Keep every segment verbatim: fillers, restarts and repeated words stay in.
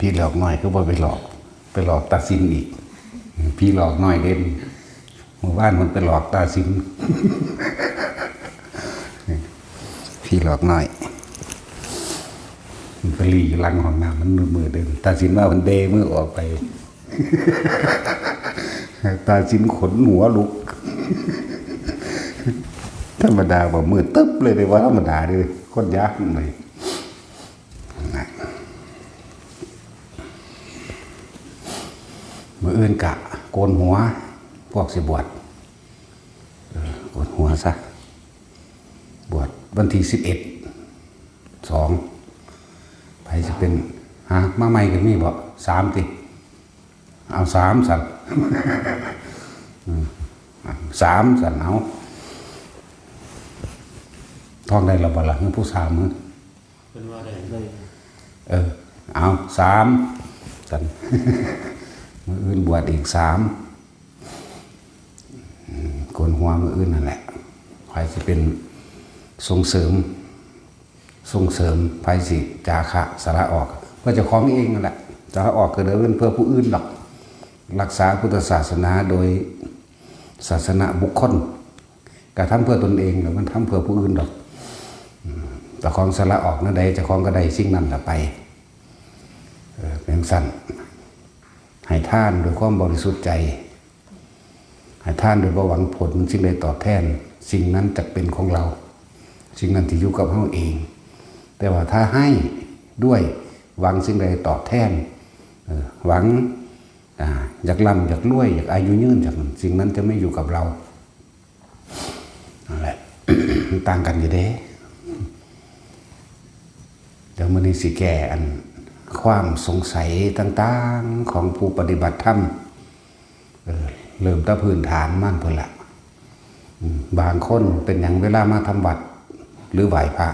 ผีหลอกน้อยคือบ่ไปหลอก ไปหลอกตาสินอีก ผีหลอกน้อยเด่น หมู่บ้านมันไปหลอกตาสิน ผีหลอกน้อย มันไปหลีอยู่หลังห้องน้ำ มันมืดๆเด่น ตาสินว่ามันเดมือออกไป ตาสินขนหัวลุก ธรรมดาบ่มืดตึ๊บเลยเด้ ว่าธรรมดาเด้ คนยากเลย มื้ออื่นกะโกนหัว พวกสิบวช เออ โกนหัวซะ บวชวันที่สิบเอ็ด สอง ไผสิเป็น ฮะ มาใหม่ก็มีบ่ สามติ เอาสามสั่น อืม สามสั่น เอา ท่องได้แล้วบ่ล่ะ ผู้สามมื้อ เป็นว่าได้เลย เออ เอา สาม สั่น มื้ออื่นบวชอีกสาม อืม โกนหัวมื้ออื่นนั่นแหละ ไผสิเป็นส่งเสริม ส่งเสริม ไผสิจาคะ สละออก เพื่อเจ้าของเองนั่นแหละ สละออกก็เด้อ เป็นเพื่อผู้อื่นดอก รักษาพุทธศาสนาโดยศาสนบุคคล กะทำเพื่อตนเอง แล้วมันทำเพื่อผู้อื่นดอก อืม เจ้าของสละออกแนวใด เจ้าของก็ได้สิ่งนั้นล่ะไป เออ เป็นจั่งซั้น ให้ทานด้วยความบริสุทธิ์ใจ ให้ทานโดยบ่หวังผลสิ่งใดตอบแทน สิ่งนั้นจักเป็นของเรา สิ่งนั้นที่อยู่กับเราเอง แต่ว่าถ้าให้ด้วยหวังสิ่งใดตอบแทน เออ หวัง อ่า อยากร่ำอยากรวย อยากอายุยืน อยาก สิ่งนั้นจะไม่อยู่กับเรา นั่นแหละ มันต่างกันอยู่เด้ เดี๋ยวมื้อนี้สิแก้อันความสงสัยต่างๆของผู้ปฏิบัติธรรม เออ เริ่มแต่พื้นฐานมันพุ้นละ อืม บางคนเป็นหยังเวลามาทำวัดหรือไหว้พระ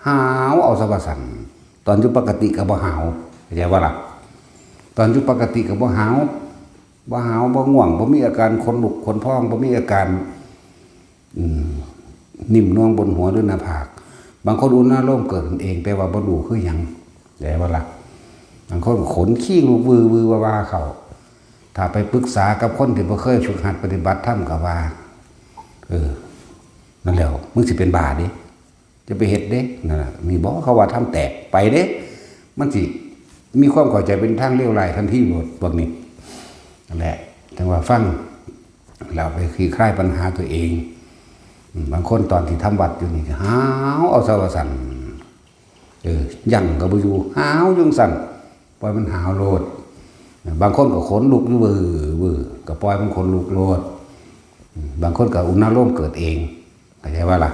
หาวเอาซะว่าซั่น ตอนอยู่ปกติก็บ่หาว เข้าใจบ่ล่ะ ตอนอยู่ปกติก็บ่หาว บ่หาว บ่ง่วง บ่มีอาการขนลุกขนพอง บ่มีอาการ อืม นิ่มนวลบนหัวหรือหน้าผาก บางคนอุณาโลมเกิดขึ้นเอง แต่ว่าบ่รู้คือหยัง เข้าใจบ่ล่ะ บางคนก็ขนคิงลุกวือวือวาๆเข้า ถ้าไปปรึกษากับคนที่บ่เคยฝึกหัดปฏิบัติธรรมก็ว่า เออ นั่นแหละ มึงสิเป็นบ้าเด้ จะไปเฮ็ดเด้ นั่นน่ะ นี่บ่ เขาว่าธรรมแตก ไปเด้ มันสิมีความเข้าใจเป็นทางเลวร้ายทันทีโลด พวกนี้ นั่นแหละ จั่งว่าฟัง แล้วไปคลี่คลายปัญหาตัวเอง อืม บางคนตอนที่ทำวัดอยู่นี่ หาวเอาซะว่าซั่น เออ ยั้งก็บ่อยู่ หาวอยู่จั่งซั้น ปล่อยมันหาวโลด บางคนก็ขนลุกอยู่เว่อเว่อ ก็ปล่อยมันขนลุกโลด อืม บางคนก็อุณาโลมเกิดเอง เข้าใจบ่ล่ะ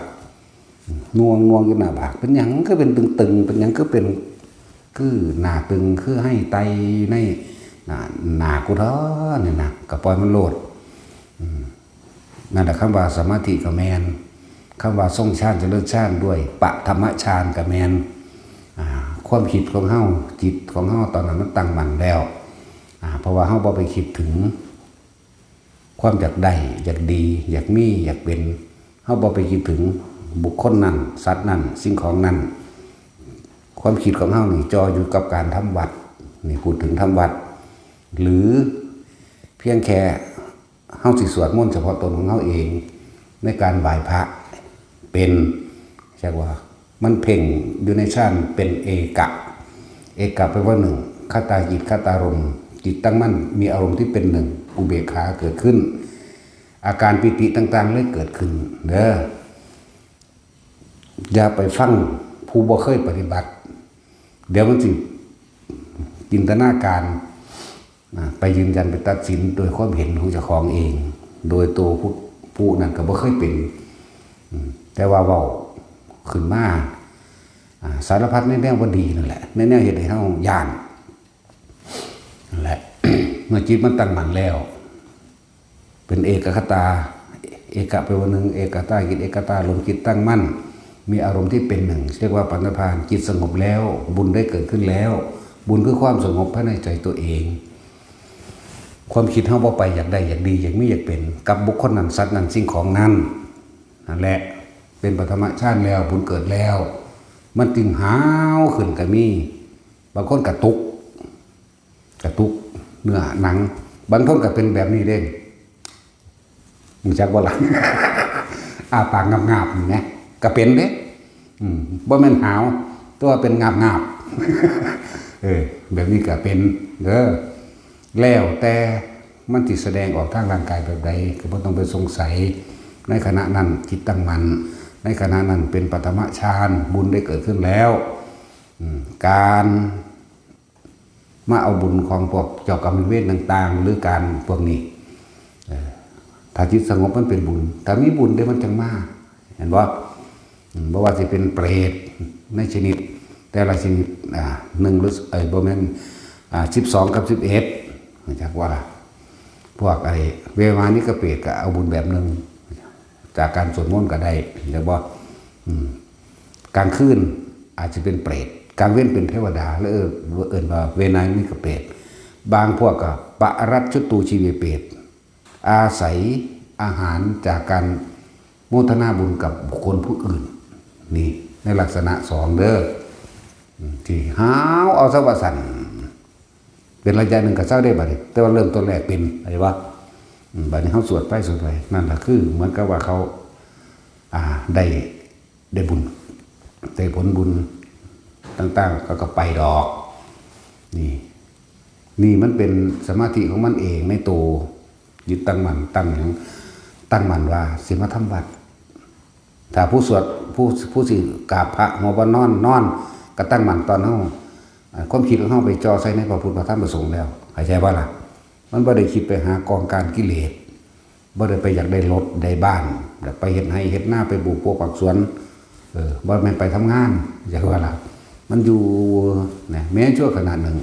น่วงน่วงอยู่หน้าผาก เป็นหยังคือเป็นตึงๆ เป็นหยังคือเป็น คือหน้าตึง คือไฮไตในหน้า หน้ากูเถาะนี่นะ ก็ปล่อยมันโลด อืม นั่นแหละ คำว่าสมาธิก็แม่น คำว่าทรงฌานเจริญฌานด้วยปฐมฌานก็แม่น อ่า ความคิดของเฮา จิตของเฮาตอนนั้นมันตั้งมั่นแล้ว อ่า เพราะว่าเฮาบ่ไปคิดถึง ความอยากได้ อยากดี อยากมี อยากเป็น เฮาบ่ไปคิดถึงบุคคลนั้น สัตว์นั้น สิ่งของนั้น ความคิดของเฮานี่จ่ออยู่กับการทำวัด นี่พูดถึงทำวัด หรือเพียงแค่เฮาสิสวดมนต์เฉพาะตนของเฮาเอง ในการไหว้พระเป็น เรียกว่า มันเพ่งอยู่ในฌานเป็นเอกะ เอกะแปลว่าหนึ่ง คตาจิต คตารมณ์ จิตตั้งมั่น มีอารมณ์ที่เป็นหนึ่ง อุเบกขาเกิดขึ้น อาการปีติต่างๆเลยเกิดขึ้น เด้อ อย่าไปฟังผู้บ่เคยปฏิบัติ เดี๋ยวมันสิจินตนาการ อ่า ไปยืนยัน ไปตัดสินโดยความเห็นของเจ้าของเอง โดยตัวผู้ ผู้นั้นก็บ่เคยเป็น อืม แต่ว่าเว้าขึ้นมา อ่า สารพัดในแนวบ่ดีนั่นแหละ ในแนวเฮ็ดให้เฮาย้านนั่นแหละ เมื่อจิตมันตั้งมั่นแล้ว เป็นเอกคตา เอกะแปลว่าหนึ่ง เอกตาจิต เอกตารมณ์ จิตตั้งมั่น มีอารมณ์ที่เป็นหนึ่ง เรียกว่าปฐมฌาน จิตสงบแล้ว บุญได้เกิดขึ้นแล้ว บุญคือความสงบภายในใจตัวเอง ความคิดเฮาบ่ไปอยากได้ อยากดี อยากมี อยากเป็น กับบุคคลนั้น สัตว์นั้น สิ่งของนั้น นั่นแหละ เป็นปฐมฌานแล้ว บุญเกิดแล้ว มันจึงหาวขึ้นก็มี บางคนกระตุก กระตุกเนื้อหนัง บางคนก็เป็นแบบนี้เด้ รู้จักบ่ล่ะ อ้าปากงาบๆนี่นะ ก็เป็นเด้ อืม บ่แม่นหาว แต่ว่าเป็นงาบๆ เออ แบบนี้ก็เป็นเด้อ แล้วแต่มันสิแสดงออกทางร่างกายแบบใด ก็บ่ต้องไปสงสัย ในขณะนั้นจิตตั้งมั่น ในขณะนั้นเป็นปฐมฌาน บุญได้เกิดขึ้นแล้ว อืม การ มาเอาบุญของพวกเจ้ากรรมนายเวรต่างๆ หรือการพวกนี้ เอ่อ ถ้าจิตสงบมันเป็นบุญ ถ้ามีบุญเด้มันจั่งมา เห็นบ่ อืม บ่ว่าสิเป็นเปรตในชนิด แต่ละชนิด อ่า หนึ่งหรือ เอ้ย บ่แม่น อ่า สิบสองกับสิบเอ็ด รู้จักบ่ล่ะ พวกไอ้เวมานิกเปรตก็เอาบุญแบบหนึ่ง จากการสวดมนต์ก็ได้ เห็นบ่ อืม กลางคืนอาจจะเป็นเปรต กลางเว็นเป็นเทวดา แล้วเอิ้น เอิ้นว่าเวมานิกเปรต บางพวกก็ปะรัชชุตูชีเวเปรต อาศัยอาหารจากการโมทนาบุญกับบุคคลผู้อื่น นี่ในลักษณะสองเด้อ อืม ที่หาวเอาซะว่าซั่น เป็นระยะหนึ่งก็เซาได้บัดนี้ แต่ว่าเริ่มต้นแรกเป็น เข้าใจบ่ อืม บัดนี้เฮาสวดไปสวดไป นั่นล่ะคือเหมือนกับว่าเขา อ่า ได้ ได้บุญ ได้ผลบุญต่างๆ เขาก็ไปดอก นี่ นี่มันเป็นสมาธิของมันเองในตัว ยึดตั้งมั่น ตั้งหยัง ตั้งมั่นว่าสิมาทำวัตร ถ้าผู้สวด ผู้ ผู้สิกราบพระหัวบ่นอน นอน ก็ตั้งมั่นตอนเฮา อ่า ความคิดของเฮาไปจ่อใส่ในพระพุทธพระธรรมพระสงฆ์แล้ว เข้าใจบ่ล่ะ มันบ่ได้คิดไปหากองการกิเลส บ่ได้ไปอยากได้รถได้บ้าน อยากไปเฮ็ดไร่เฮ็ดนา ไปปลูกผักผักสวน เออ บ่แม่นไปทำงาน เข้าใจบ่ล่ะ มันอยู่ นะ แม้ชั่วขณะหนึ่ง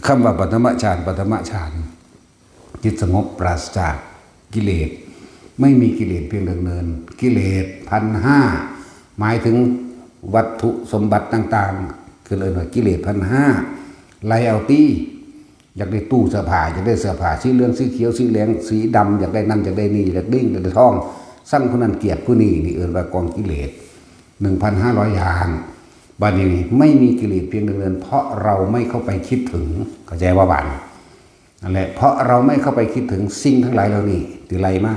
คำว่าปฐมฌาน ปฐมฌาน จิตสงบปราศจากกิเลส ไม่มีกิเลสเพียงดำเนิน กิเลสพันห้า หมายถึงวัตถุสมบัติต่างๆ คือเอิ้นว่ากิเลสพันห้า ไหลเอาตี้ อยากได้ตู้เสื้อผ้า อยากได้เสื้อผ้าสีเหลือง สีเขียว สีแดง สีดำ อยากได้นั่น อยากได้นี่ อยากได้ อยากได้ทอง ซังผู้นั้น เกลียดผู้นี้ นี่เอิ้นว่ากองกิเลส หนึ่งพันห้าร้อย อย่าง บัดนี้ไม่มีกิเลสเพียงดำเนิน เพราะเราไม่เข้าไปคิดถึง เข้าใจบ่บาดนี้ นั่นแหละ เพราะเราไม่เข้าไปคิดถึงสิ่งทั้งหลายเหล่านี้ที่ไล่มา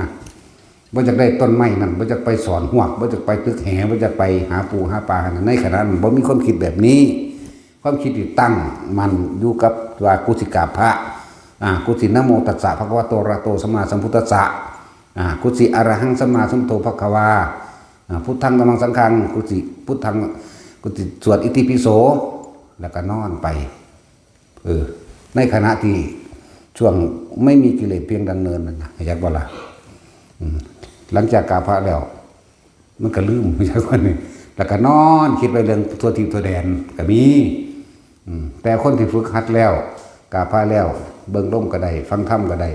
บ่อยากได้ต้นไม้นั่น บ่อยากไปสอนฮวก บ่อยากไปตึกแห บ่อยากไปหาปูหาปลานั่น ในขณะนั้นบ่มีความคิดแบบนี้ ความคิดที่ตั้งมั่นอยู่กับว่ากูสิกราบพระ อ่า กูสินะโมตัสสะภะคะวะโตอะระหะโตสัมมาสัมพุทธัสสะ อ่า กูสิอะระหังสัมมาสัมพุทโธภะคะวา อ่า พุทธังธัมมังสังฆัง กูสิพุทธัง กูสิสวดอิติปิโส แล้วก็นอนไป เออ ในขณะที่ช่วงไม่มีกิเลสเพียงดังเนินนั่นนะ อยากบ่ล่ะ อืม หลังจากกราบพระแล้ว มันก็ลืม อยากว่านี่ แล้วก็นอนคิดไปเรื่องทั่วทิศทั่วแดนก็มี อืม แต่คนที่ฝึกหัดแล้ว กราบพระแล้ว เบิ่งลมก็ได้ ฟังธรรมก็ได้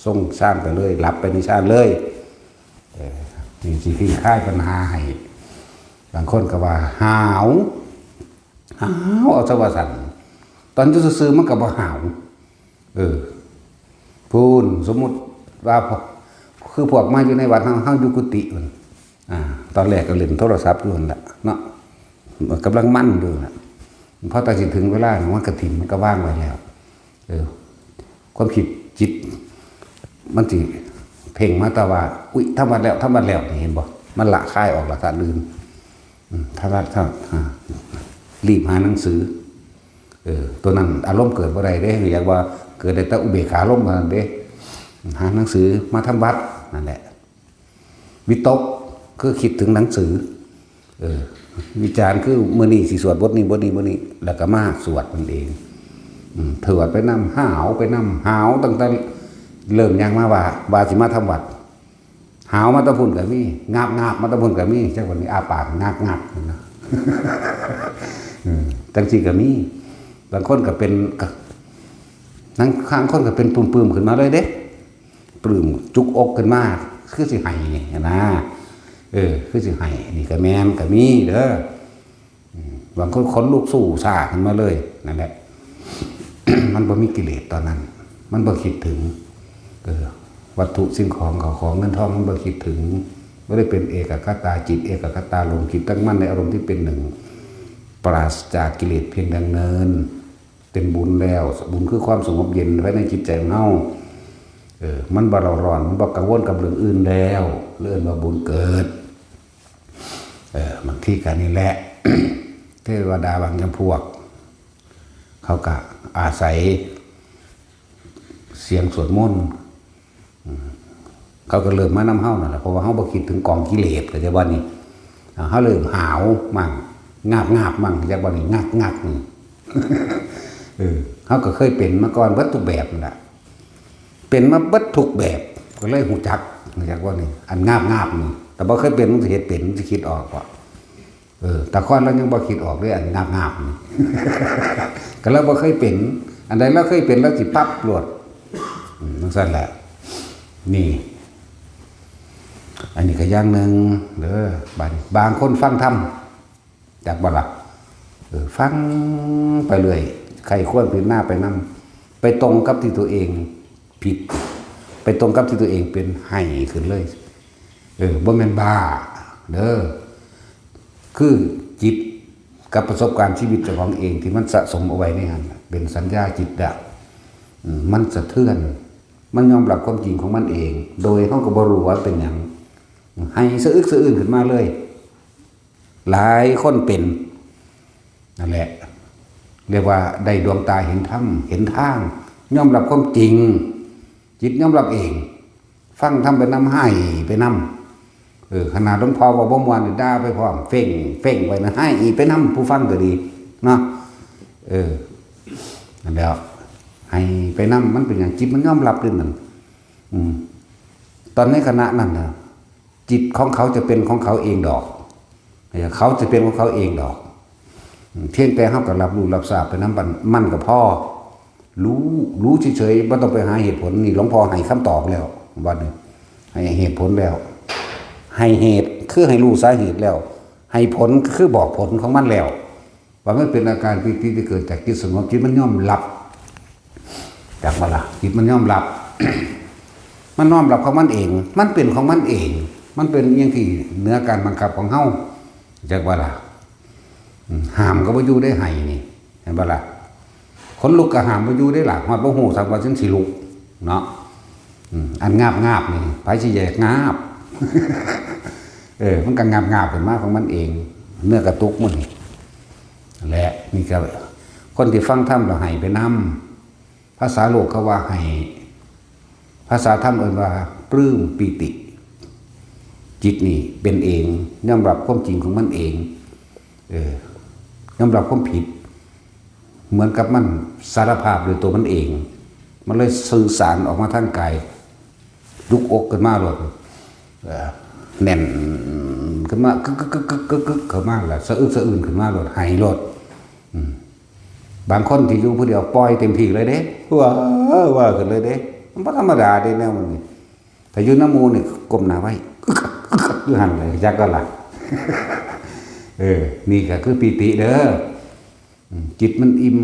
ทรงฌานไปเลย หลับไปในฌานเลย เออ นี่สิคลี่คลายปัญหาให้ บางคนก็ว่าหาว หาวเอาซะว่าซั่น ตอนอยู่ซื่อๆ มันก็บ่หาว เออ พู้น สมมุติว่าพอ คือพวกมาอยู่ในวัดเฮา เฮาอยู่กุฏิพู้น อ่า ตอนแรกก็เล่นโทรศัพท์อยู่นั่นแหละเนาะ กำลังมันอยู่น่ะ พอแต่สิถึงเวลา มันก็ถิ่ม มันก็วางไว้แล้ว เออ ความคิดจิต มันสิเพ่งมาแต่ว่า อุ๊ย ทำวัตรแล้ว ทำวัตรแล้ว นี่เห็นบ่ มันละคายออกละ ธาตุอื่น อืม ธาตุ ธาตุ อ่า รีบหาหนังสือ เออ ตัวนั้นอารมณ์เกิดบ่ได้เด้ อยากว่าเกิดได้แต่อุเบกขาอารมณ์เท่านั้นเด้ หาหนังสือมาทำวัตร นั่นแหละ วิตก คือคิดถึงหนังสือ เออ วิจารณ์ คือมื้อนี้สิสวดบทนี้ บทนี้ บทนี้ แล้วก็มาสวดมันเอง อืม สวดไปนำ หาวไปนำ หาวตั้งแต่เริ่มย่างมาว่า ว่าสิมาทำวัตร หาวมาแต่พุ้นก็มี งาบๆ มาแต่พุ้นก็มี จักวันนี้อ้าปากงาบๆ นะ อืม จังซี่ก็มี บางคนก็เป็น ก็ บางคนก็เป็นปลื้มๆ ขึ้นมาเลยเด้ ปลื้มจุกอกขึ้นมา คือสิไห้นี่นะ เออ คือสิไห้ นี่ก็แม่นก็มีเด้อ อืม บางคนขนลุกสู้ซ่าขึ้นมาเลย นั่นแหละ มันบ่มีกิเลสตอนนั้น มันบ่คิดถึง เออ วัตถุสิ่งของเข้าของเงินทอง มันบ่คิดถึง บ่ได้เป็นเอกคตาจิต เอกคตารมณ์ จิตตั้งมั่นในอารมณ์ที่เป็นหนึ่ง ปราศจากกิเลสเพียงดังเนิน เป็นบุญแล้ว บุญคือความสงบเย็นภายในจิตใจของเฮา เออ มันบ่เร่าร้อน มันบ่กังวลกับเรื่องอื่นแล้ว เรียกว่าบุญเกิด เออ บางทีก็นี่แหละ เทวดาบางจำพวก เขาก็อาศัยเสียงสวดมนต์ อืม เขาก็เริ่มมานำเฮานั่นแหละ เพราะว่าเฮาบ่คิดถึงกองกิเลส เข้าใจบ่นี่ อ่า เฮาเริ่มหาวมั่ง งาบงาบมั่ง เข้าใจบ่นี่ งักงักนี่ เออ เฮาก็เคยเป็นมาก่อนเบิดทุกแบบนั่นล่ะ เป็นมาเบิดทุกแบบ ก็เลยฮู้จัก เข้าใจบ่นี่ อันงาบงาบนี่ แต่บ่เคยเป็น มันสิเฮ็ดเป็น มันสิคิดออกบ่ เออ แต่ก่อนลาวยังบ่คิดออกเลย อันงาบงาบนี่ ก็ลาวบ่เคยเป็น อันใดลาวเคยเป็น ลาวสิปั๊บโลด อืม จั่งซั้นแหละ นี่ อันนี้ก็อย่างหนึ่งเด้อ บาง บางคนฟังธรรม จักบ่ล่ะ เออ ฟังไปเรื่อย ใคร่ครวญพิจารณาไปนำ ไปตรงกับที่ตัวเองผิด ไปตรงกับที่ตัวเองเป็น ไห้ขึ้นเลย เออ บ่แม่นบ้า เด้อ คือจิตกับประสบการณ์ชีวิตเจ้าของเองที่มันสะสมเอาไว้ในหั้นน่ะ เป็นสัญญาจิตอะ อืม มันสะเทือน มันยอมรับความจริงของมันเอง โดยเฮาก็บ่รู้ว่าเป็นหยัง ไห้สะอึกสะอื้นขึ้นมาเลย หลายคนเป็น นั่นแหละ เรียกว่าได้ดวงตาเห็นธรรม เห็นทาง ยอมรับความจริง จิตยอมรับเอง ฟังธรรมไปนำ ไห้ไปนำ เออ ขนาดหลวงพ่อเว้าบ่ม่วนนี่ด่าไปพร้อม เฟ้ง เฟ้งไปนะ ไห้อีกไปนำ ผู้ฟังก็ดี เนาะ เออ นั่นแหละ ไห้ไปนำ มันเป็นหยัง จิตมันยอมรับเด้นั่น อืม ตอนในขณะนั้นน่ะ จิตของเขาจะเป็นของเขาเองดอก เขาจะเป็นของเขาเองดอก เพียงแต่เฮาก็รับรู้รับทราบไปนำมัน มันก็พอ รู้ รู้เฉยๆ บ่ต้องไปหาเหตุผล นี่หลวงพ่อให้คำตอบแล้ว บัดนี้ ให้เหตุผลแล้ว ให้เหตุคือให้รู้สาเหตุแล้ว ให้ผลคือบอกผลของมันแล้ว ว่ามันเป็นอาการปีติที่เกิดจากจิตสงบ จิตมันยอมรับ จักบ่ล่ะ จิตมันยอมรับ มันยอมรับของมันเอง มันเป็นของมันเอง มันเป็นอิหยังที่เหนือการบังคับของเฮา จักบ่ล่ะ อืม ห้ามก็บ่อยู่ได้ ไห้นี่ เห็นบ่ล่ะ ขนลุกก็ห้ามบ่อยู่ได้ล่ะ ฮอดบ่ฮู้ซ้ำว่าฉันสิลุก เนาะ อืม อันงาบๆ นี่ ไผสิแยกงาบ เออ มันก็งาบๆ ขึ้นมาของมันเอง เนื้อกระตุกมันนี่ และนี่ก็ คนที่ฟังธรรมแล้วไห้ไปนำ ภาษาโลกเขาว่าไห้ ภาษาธรรมเอิ้นว่าปลื้มปีติ จิตนี่เป็นเอง ยอมรับความจริงของมันเอง เออ ยอมรับความผิด เหมือนกับมันสารภาพด้วยตัวมันเอง มันเลยสื่อสารออกมาทางกาย จุกอกขึ้นมาโลด เอ่อ แน่นขึ้นมา กึกกึกกึกกึกกึกกึกเข้ามาล่ะ สะอึกสะอื้นขึ้นมาโลด ไห้โลด อืม บางคนที่อยู่ผู้เดียวปล่อยเต็มที่เลยเด้ ว้า ว้าขึ้นเลยเด้ มันบ่ธรรมดาเด้แนวมันนี่ ถ้าอยู่นำหมู่นี่ก้มหน้าไว้ กึกกักกึกกักอยู่หั่นเลย จักก็ล่ะ เออ นี่ก็คือปีติเด้อ อืม จิตมันอิ่ม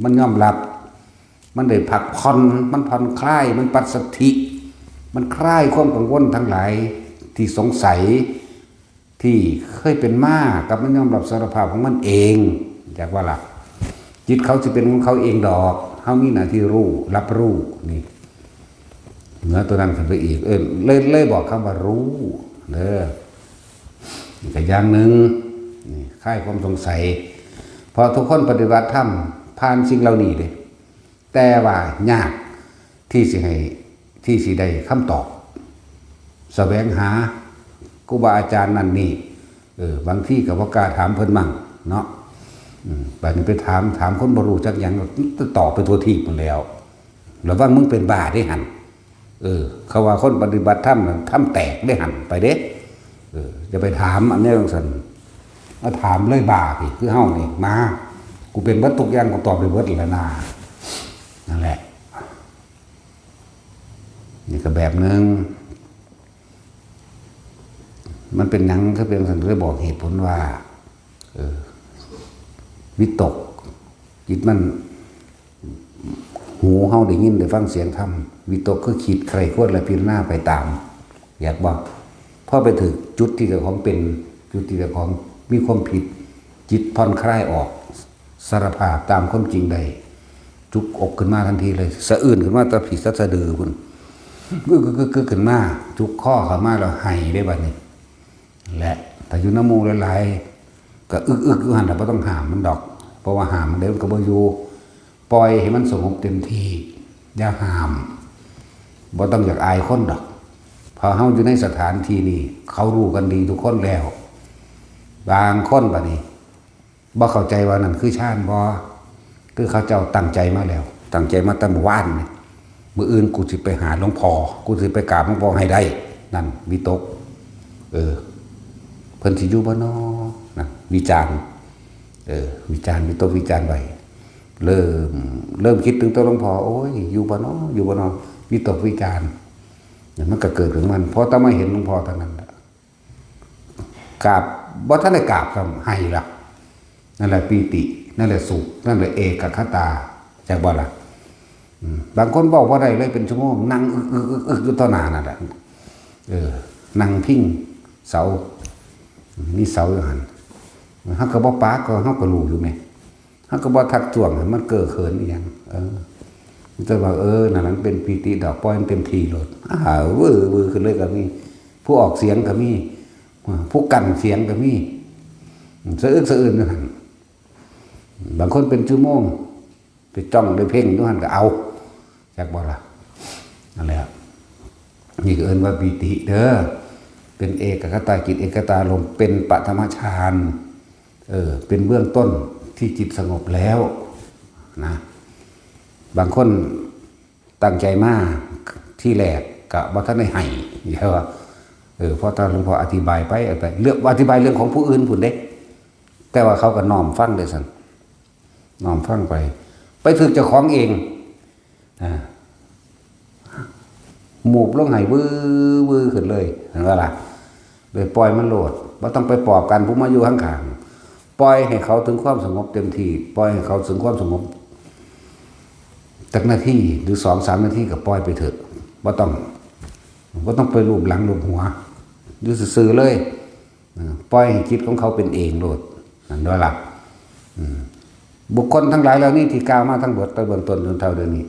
มันยอมรับ มันได้พักผ่อน มันผ่อนคลาย มันปัสสัทธิ มันคลายความกังวลทั้งหลายที่สงสัย ที่เคยเป็นมา กับมันยอมรับสารภาพของมันเอง จักว่าล่ะ จิตเขาสิเป็นของเขาเองดอก เฮามีหน้าที่รู้ รับรู้ นี่ เหนือตัวนั้นขึ้นไปอีก เออ เลย เลยบอกคำว่ารู้ เด้อ นี่ก็อย่างหนึ่ง นี่ คลายความสงสัย เพราะทุกคนปฏิบัติธรรมผ่านสิ่งเหล่านี้เด้ แต่ว่ายากที่สิให้ ที่สิได้คำตอบ แสวงหาครูบาอาจารย์นั่นนี่ เออ บางทีก็บ่กล้าถามเพิ่นมั่งเนาะ อืม บัดนี้ไปถาม ถามคนบ่รู้จักหยัง ตอบไปทั่วทีปหมดแล้ว ระวังมึงเป็นบ้าเด้หั่น เออ เขาว่าคนปฏิบัติธรรมน่ะ ธรรมแตกเด้หั่น ไปเด้ เออ อย่าไปถามอันนี้จั่งซั้น มาถามเลยบ้าพี่ คือเฮานี่ มา กูเป็นเบิดทุกอย่าง กูตอบได้เบิดแล้วนะ นั่นแหละ นี่ก็แบบหนึ่ง มันเป็นหยังคือเป็นซั่น เลยบอกเหตุผลว่า เออ วิตก จิตมัน หูเฮาได้ยินได้ฟังเสียงธรรม วิตกคือคิดใคร่ครวญและพิจารณาไปตาม อยากบอก พอไปถึงจุดที่เจ้าของเป็น จุดที่เจ้าของมีความผิด จิตผ่อนคลายออก สารภาพตามความจริงได้ จุกอกขึ้นมาทันทีเลย สะอื้นขึ้นมาแต่ผีสัตว์สะดือพุ่น กึกกึกกึกกึกขึ้นมา จุกคอเข้ามาแล้วไห้ได้บัดนี้ และถ้าอยู่นำหมู่หลายๆ ก็อึกอึกอยู่หั่นล่ะ บ่ต้องห้ามมันดอก เพราะว่าห้ามมันเด้มันก็บ่อยู่ ปล่อยให้มันสงบเต็มที่ อย่าห้าม บ่ต้องอยากอายคนดอก เพราะเฮาอยู่ในสถานที่นี้ เขารู้กันดีทุกคนแล้ว บางคนบัดนี้ บ่เข้าใจว่านั่นคือฌานบ่ คือเขาเจ้าตั้งใจมาแล้ว ตั้งใจมาแต่มื้อวานนี่ มื้ออื่นกูสิไปหาหลวงพ่อ กูสิไปกราบหลวงพ่อให้ได้ นั่นวิตก เออ เพิ่นสิอยู่บ่น้อ นะ วิจารณ์ เออ วิจารณ์ วิตกวิจารณ์ไว้ เริ่ม เริ่มคิดถึงตัวหลวงพ่อ โอ้ย อยู่บ่น้อ อยู่บ่น้อ วิตกวิจารณ์ มันก็เกิดขึ้นมัน พอแต่มาเห็นหลวงพ่อเท่านั้นแหละ กราบ บ่ทันได้กราบซ้ำ ไห้ละ นั่นแหละปีติ นั่นแหละสุข นั่นแหละเอกัคคตา จักบ่ล่ะ อืม บางคนเว้าบ่ได้เลยเป็นชั่วโมง นั่งอึกอึกอึกอึกอยู่ต่อหน้านั่นแหละ เออ นั่งพิงเสา มีเสาอยู่หั่น เฮาก็บ่ปาก ก็เฮาก็รู้อยู่แหม เฮาก็บ่ทักท้วงให้มันเก้อเขินอีหยัง เออ แต่ว่า เออ นั่นมันเป็นปีติดอก ปล่อยมันเต็มที่โลด อ้าว วื้อวื้อขึ้นเลยก็มี ผู้ออกเสียงก็มี ผู้กั้นเสียงก็มี สะอึกสะอื้นอยู่หั่น บางคนเป็นชั่วโมง ไปจ้องไปเพ่งอยู่หั่นก็เอา จักบ่ล่ะ นั่นแหละ นี่ก็เอิ้นว่าปีติเด้อ เป็นเอกัคคตาจิต เอกัคคตารมณ์ เป็นปฐมฌาน เออ เป็นเบื้องต้นที่จิตสงบแล้วนะ บางคนตั้งใจมาที่แรกก็บ่ทันได้ไห้ เดี๋ยวว่า เออ เพราะถ้าหลวงพ่ออธิบายไป เอาไป เรื่อง อธิบายเรื่องของผู้อื่นพุ้นเด้ แต่ว่าเขาก็น้อมฟังเด้อซั่น น้อมฟังไป ไปถืกเจ้าของเอง อ่า หมูบลงไห้วื้อวื้อขึ้นเลย เห็นบ่ล่ะ เลยปล่อยมันโลด บ่ต้องไปปอบกันผู้มาอยู่ข้างๆ ปล่อยให้เขาถึงความสงบเต็มที่ ปล่อยให้เขาถึงความสงบ จักนาทีหรือสองสามนาทีก็ปล่อยไปเถอะ บ่ต้อง บ่ต้องไปลูบหลังลูบหัว อยู่ซื่อๆเลย อ่า ปล่อยให้จิตของเขาเป็นเองโลด นั่นด้วยล่ะ อืม บุคคลทั้งหลายเหล่านี้ที่กล่าวมาทั้งหมด แต่เบื้องต้นจนเท่าเดี๋ยวนี้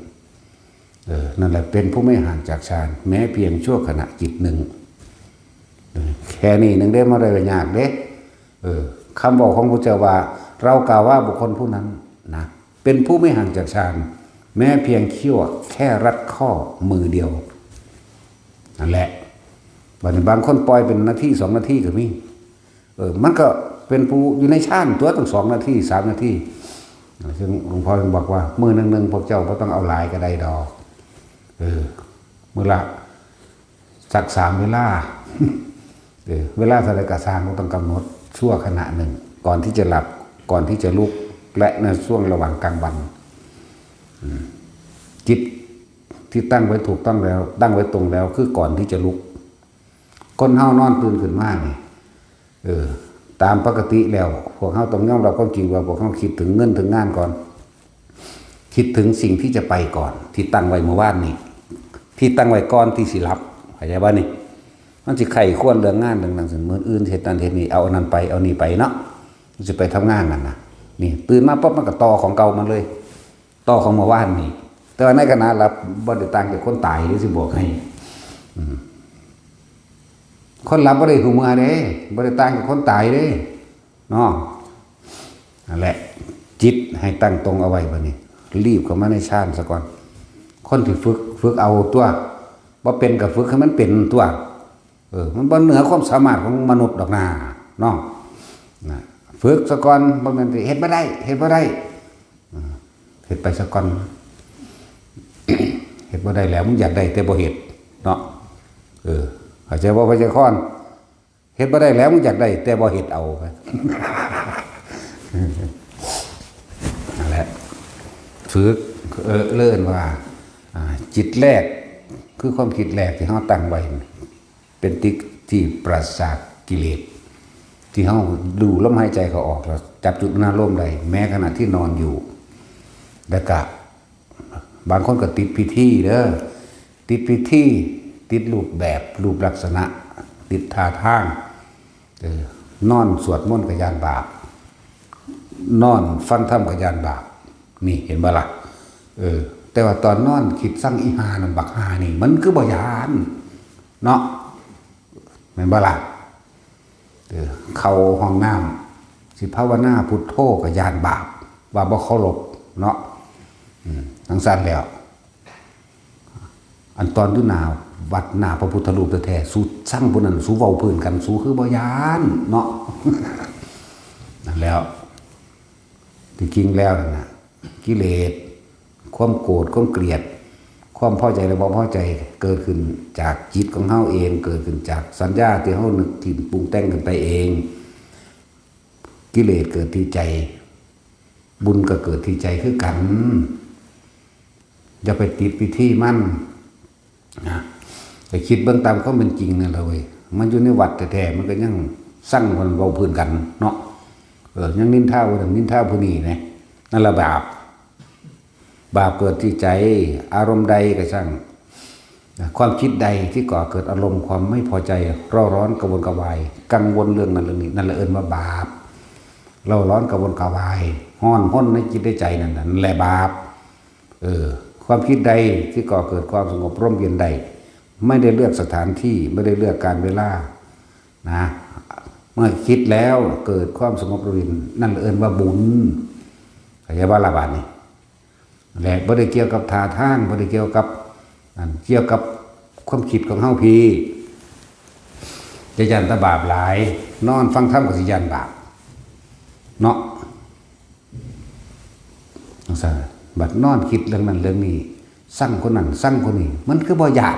เออ นั่นแหละเป็นผู้ไม่ห่างจากฌาน แม้เพียงชั่วขณะจิตหนึ่ง เออ แค่นี้หนึ่งเด้ บ่ได้ว่ายากเด้ เออ คำบอกของพระเจ้าว่า เรากล่าวว่าบุคคลผู้นั้นนะ เป็นผู้ไม่ห่างจากฌาน แม้เพียงชั่วแค่รัดข้อมือเดียว นั่นแหละ บัดนี้บางคนปล่อยเป็นนาทีสองนาทีก็มี เออ มันก็เป็นผู้อยู่ในฌานตัวตั้งสองนาทีสามนาที ซึ่งหลวงพ่อยังบอกว่า มื้อหนึ่งๆ พวกเจ้าบ่ต้องเอาหลายก็ได้ดอก เออ มื้อละสักสามเวลา เออ เวลาเท่าใดก็ซ่าง บ่ต้องกำหนด ชั่วขณะหนึ่ง ก่อนที่จะหลับ ก่อนที่จะลุก และในช่วงระหว่างกลางวัน อืม จิตที่ตั้งไว้ถูกต้องแล้ว ตั้งไว้ตรงแล้ว คือก่อนที่จะลุก คนเฮานอนตื่นขึ้นมานี่ เออ ตามปกติแล้ว พวกเฮาต้องยอมรับความจริงว่าพวกเฮาคิดถึงเงินถึงงานก่อน คิดถึงสิ่งที่จะไปก่อน ที่ตั้งไว้เมื่อวานนี้ ที่ตั้งไว้ก่อนที่สิหลับ เข้าใจบ่นี่ มันสิใคร่ครวญเรื่องงานเรื่องนั้น ซั่น มื้ออื่นเฮ็ดนั่นเฮ็ดนี่ เอาอันนั้นไป เอานี่ไปเนาะ มันสิไปทำงานนั่นน่ะ นี่ ตื่นมาปั๊บมันก็ต่อของเก่ามันเลย ต่อของเมื่อวานนี้ แต่ว่าในขณะหลับบ่ได้ต่างจากคนตายเด้ สิบอกให้ อืม คนหลับบ่ได้ฮู้เมื่อเด้ บ่ได้ต่างจากคนตายเด้ เนาะ นั่นแหละ จิตให้ตั้งตรงเอาไว้บัดนี้ รีบเข้ามาในฌานซะก่อน คนที่ฝึก ฝึกเอาตัว บ่เป็นก็ฝึกให้มันเป็นตัว เออ มันบ่เหนือความสามารถของมนุษย์ดอกนา เนาะ นะ ฝึกซะก่อน บ่แม่นสิเฮ็ดบ่ได้ เฮ็ดบ่ได้ อ่า เฮ็ดไปซะก่อน เฮ็ดบ่ได้แล้ว มึงอยากได้แต่บ่เฮ็ด เนาะ เออ เข้าใจบ่ พระเจ้าคอน เฮ็ดบ่ได้แล้ว มึงอยากได้แต่บ่เฮ็ดเอา นั่นแหละ ฝึก เออ เอิ้นว่า อ่า จิตแรก คือความคิดแรกที่เฮาตั้งไว้ เป็นจิตที่ปราศจากกิเลส ที่เฮาดูลมหายใจเข้าออก แล้วจับจุดอารมณ์ได้ แม้ขณะที่นอนอยู่ แล้วก็ บางคนก็ติดพิธีเด้อ ติดพิธี ติดรูปแบบ รูปลักษณะ ติดท่าทาง เออ นอนสวดมนต์ก็ย้านบาป นอนฟังธรรมก็ย้านบาป นี่เห็นบ่ล่ะ เออ แต่ว่าตอนนอนคิดซังอีห่านั่น บักห่านี่ มันคือบ่ย้าน เนาะ แม่นบ่ล่ะ เออ เข้าห้องน้ำ สิภาวนาพุทโธก็ย้านบาป ว่าบ่เคารพเนาะ อืม จั่งซั้นแล้ว อันตอนอยู่หน้าวัดหน้าพระพุทธรูปแท้ๆ สูซังผู้นั้น สูเว้าพื้นกัน สูคือบ่ย้านเนาะ นั่นแหล้ว ที่จริงแล้วนั่นน่ะ กิเลส ความโกรธ ความเกลียด ความพอใจและบ่พอใจ เกิดขึ้นจากจิตของเฮาเอง เกิดขึ้นจากสัญญาที่เฮานึกถิ่มปรุงแต่งขึ้นไปเอง กิเลสเกิดที่ใจ บุญก็เกิดที่ใจคือกัน อย่าไปติดพิธีมัน นะ แต่คิดเบิ่งตามความเป็นจริงนั่นแหละเว้ย มันอยู่ในวัดแท้ๆ มันก็ยังซังคนเว้าพื้นกันเนาะ เออ ยังนินทาผู้นั้นนินทาผู้นี้นะ นั่นละบาป บาปเกิดที่ใจ อารมณ์ใดก็ช่าง ความคิดใดที่ก่อเกิดอารมณ์ความไม่พอใจ เร่าร้อนกระวนกระวาย กังวลเรื่องนั้นเรื่องนี้ นั่นแหละเอิ้นว่าบาป เร่าร้อนกระวนกระวาย ฮ้อนห้นในจิตในใจนั่นน่ะ นั่นแหละบาป เออ ความคิดใดที่ก่อเกิดความสงบร่มเย็นได้ ไม่ได้เลือกสถานที่ ไม่ได้เลือกการเวลา นะ เมื่อคิดแล้วเกิดความสงบร่มเย็น นั่นเอิ้นว่าบุญ เข้าใจบ่ล่ะบาดนี้ และบ่ได้เกี่ยวกับท่าทาง บ่ได้เกี่ยวกับนั่น เกี่ยวกับความคิดของเฮาพี้ จะย้านแต่บาปหลาย นอนฟังธรรมก็สิย้านบาป เนาะ จั่งซั้น บัดนอนคิดเรื่องนั้นเรื่องนี้ ซังคนนั้น ซังคนนี้ มันคือบ่ย้าน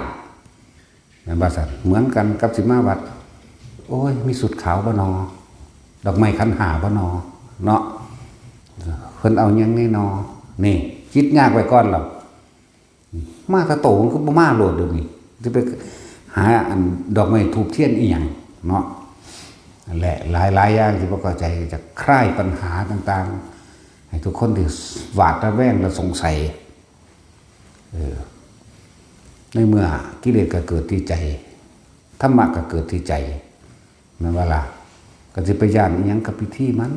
แม่นบ่ซั่น เหมือนกันกับสิมาวัด โอ้ย มีชุดขาวบ่นอ ดอกไม้ขันห้าบ่นอ เนาะ เพิ่นเอาหยังแน่นอ นี่ คิดยากไว้ก่อนแล้ว มาแต่โตมันก็บ่มาโลดเดี๋ยวนี้ สิไปหาอันดอกไม้ธูปเทียนอีหยังเนาะ นั่นแหละ หลายๆ อย่างที่บ่เข้าใจ จะคลายปัญหาต่างๆ ให้ทุกคนที่หวาดระแวงและสงสัย เออ ในเมื่อกิเลสก็เกิดที่ใจ ธรรมะก็เกิดที่ใจ แม่นบ่ล่ะ ก็สิไปย้านอีหยังกับพิธีมัน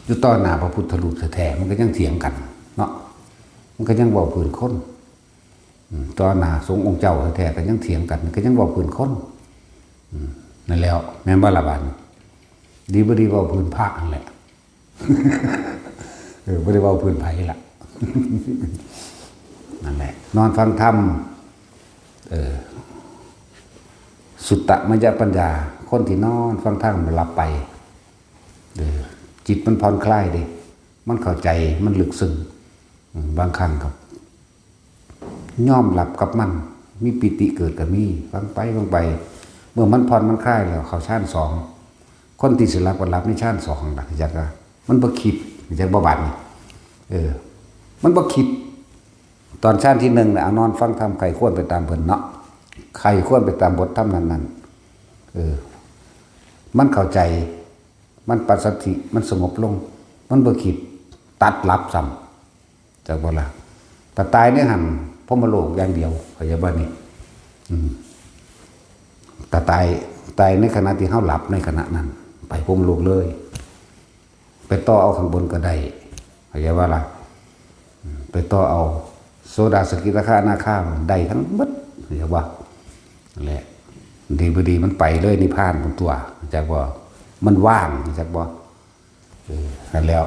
อยู่ต่อหน้าพระพุทธรูปแท้ๆ มันก็ยังเถียงกันเนาะ มันก็ยังเว้าพื้นคน อืม ต่อหน้าสงฆ์องค์เจ้าแท้ๆ ก็ยังเถียงกัน ก็ยังเว้าพื้นคน อืม นั่นแหล้ว แม่นบ่ล่ะบาดนี้ ดีบ่ดีเว้าพื้นพระนั่นแหละ เออ บ่ได้เว้าพื้นไผล่ะ นั่นแหละ นอนฟังธรรม เออ สุตตมยปัญญา คนที่นอนฟังธรรมหลับไป เออ จิตมันผ่อนคลายเด้ มันเข้าใจ มันลึกซึ้ง อืม บางครั้งก็ยอมหลับกับมัน มีปีติเกิดก็มี ฟังไป ฟังไป เมื่อมันผ่อนมันคลายแล้ว เข้าฌานสอง คนที่สิหลับก็หลับในฌานสองล่ะ จักว่า มันบ่คิด จักบ่บาดนี้ เออ มันบ่คิด ตอนฌานที่หนึ่งน่ะ เอานอนฟังธรรม ใคร่ครวญไปตามเพิ่นเนาะ ใคร่ครวญไปตามบทธรรมนั้นๆ เออ มันเข้าใจ มันปัสสัทธิ มันสงบลง มันบ่คิด ตัดหลับซ้ำ จักบ่ล่ะ ถ้าตายในหั่น พรหมโลกอย่างเดียว เข้าใจบ่นี่ อืม ถ้าตาย ตายในขณะที่เฮาหลับในขณะนั้น ไปพรหมโลกเลย ไปต่อเอาข้างบนก็ได้ เข้าใจบ่ล่ะ อืม ไปต่อเอาโสดา สกิทาคา อนาคา ได้ทั้งหมด เข้าใจบ่ นั่นแหละ ดีบ่ดีมันไปเลยนิพพานพุ้นตั๊ว จักบ่ มันว่าง จักบ่ เออ นั่นแหล้ว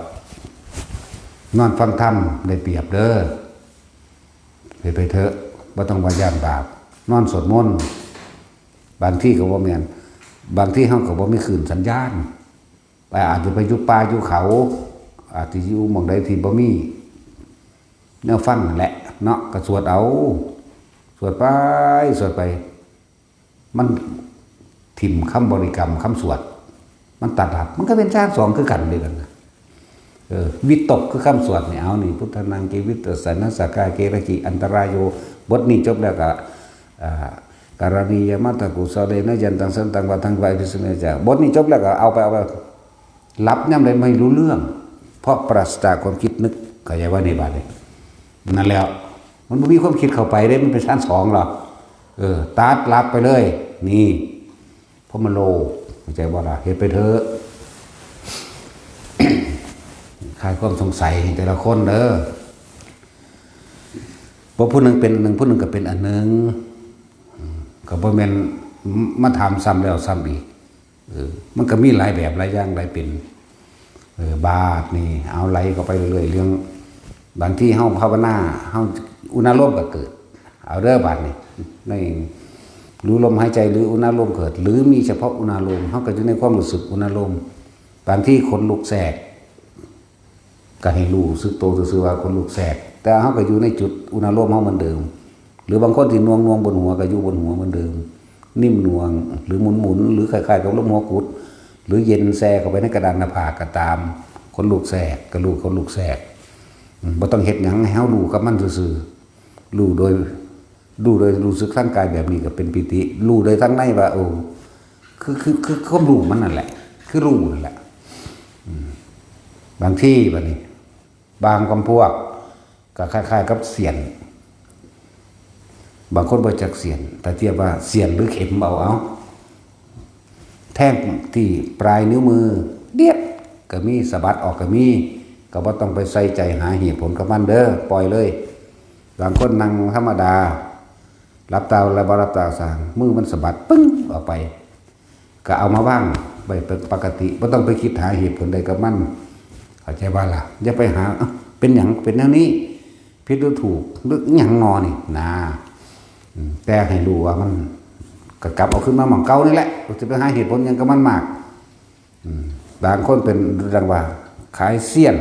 นอนฟังธรรมได้เปรียบเด้อ เฮ็ดไปเถอะ บ่ต้องว่าย้านบาป นอนสวดมนต์ บางทีก็บ่แม่น บางทีเฮาก็บ่มีคลื่นสัญญาณ ไป อาจจะไปอยู่ป่าอยู่เขา อาจจะอยู่หม่องใดที่บ่มีแนวฟังนั่นแหละเนาะ ก็สวดเอา สวดไป สวดไป มันถิ่มคำบริกรรม คำสวด มันตัดหลับ มันก็เป็นฌานสองคือกันเดียวกันนะ เออ วิตกคือคำสวดนี่ เอานี่ พุทธานัง เก วิตสสะนะ สากา เก ระกิ อันตรายโย บทนี้จบแล้วก็ อ่า กรณียมัตตกุสเลนะ ยันตัง สันตัง วาทัง วาอภิสเมจา บทนี้จบแล้วก็เอาไป เอาไป หลับยามใดไม่รู้เรื่อง เพราะปราศจากความคิดนึก เข้าใจบ่นี่บาดนี้ นั่นแหล้ว มันบ่มีความคิดเข้าไปเด้ มันเป็นฌานสองหรอก เออ ตัดหลับไปเลย นี่ พรหมโลก เข้าใจบ่ล่ะ เฮ็ดไปเถอะ คลายความสงสัยให้แต่ละคนเด้อ เพราะผู้หนึ่งเป็นอันหนึ่ง ผู้หนึ่งก็เป็นอันหนึ่ง อืม ก็บ่แม่นมาถามซ้ำแล้วซ้ำอีก เออ มันก็มีหลายแบบหลายอย่างหลายเป็น เออ บาดนี่เอาไหลเข้าไปเรื่อยๆ เรื่อง บางทีเฮาภาวนา เฮาอุณาโลมก็เกิด เอาเด้อบาดนี่ ในรู้ลมหายใจหรืออุณาโลมเกิด หรือมีเฉพาะอุณาโลม เฮาก็อยู่ในความรู้สึกอุณาโลม บางทีขนลุกแทรก ก็ให้รู้สึกโตซื่อๆ ว่าขนลุกแทรก แต่เฮาก็อยู่ในจุดอุณาโลมเฮาเหมือนเดิม หรือบางคนที่หน่วงๆ บนหัวก็อยู่บนหัวเหมือนเดิม นิ่มหน่วง หรือหมุนๆ หรือคล้ายๆ กับลมหัวกุด หรือเย็นแช่เข้าไปในกระดานหน้าผากก็ตาม ขนลุกแทรกก็รู้ขนลุกแทรก อืม บ่ต้องเฮ็ดหยัง ให้เฮารู้กับมันซื่อๆ รู้โดย รู้โดยรู้สึกทางกายแบบนี้ก็เป็นปีติ รู้โดยทางในว่า โอ้ คือ คือ คือความรู้มันนั่นแหละ คือรู้นั่นแหละ อืม บางทีบัดนี้ บางกำพวก ก็คล้ายๆ กับเสี้ยน บางคนบ่จักเสี้ยน แต่เทียบว่าเสี้ยนหรือเข็มเอา เอา แทงที่ปลายนิ้วมือ เดียด ก็มี สะบัดออกก็มี ก็บ่ต้องไปใส่ใจหาเหตุผลกับมันเด้อ ปล่อยเลย บางคนนั่งธรรมดา หลับตาแล้วบ่หลับตาสร้าง มือมันสะบัดปึ้งออกไป ก็เอามาวางไว้เป็นปกติ บ่ต้องไปคิดหาเหตุผลใดกับมัน เข้าใจบ่ล่ะ อย่าไปหา เอ้า เป็นหยัง เป็นแนวนี้ ผิดหรือถูก หรือหยังนอนี่นะ อืม แต่ให้รู้ว่ามัน ก็กลับเอาขึ้นมาหม่องเก่านี่แหละ จะไปหาเหตุผลหยังกับมันมาก อืม บางคนเป็นดังว่า คล้ายเสี้ยน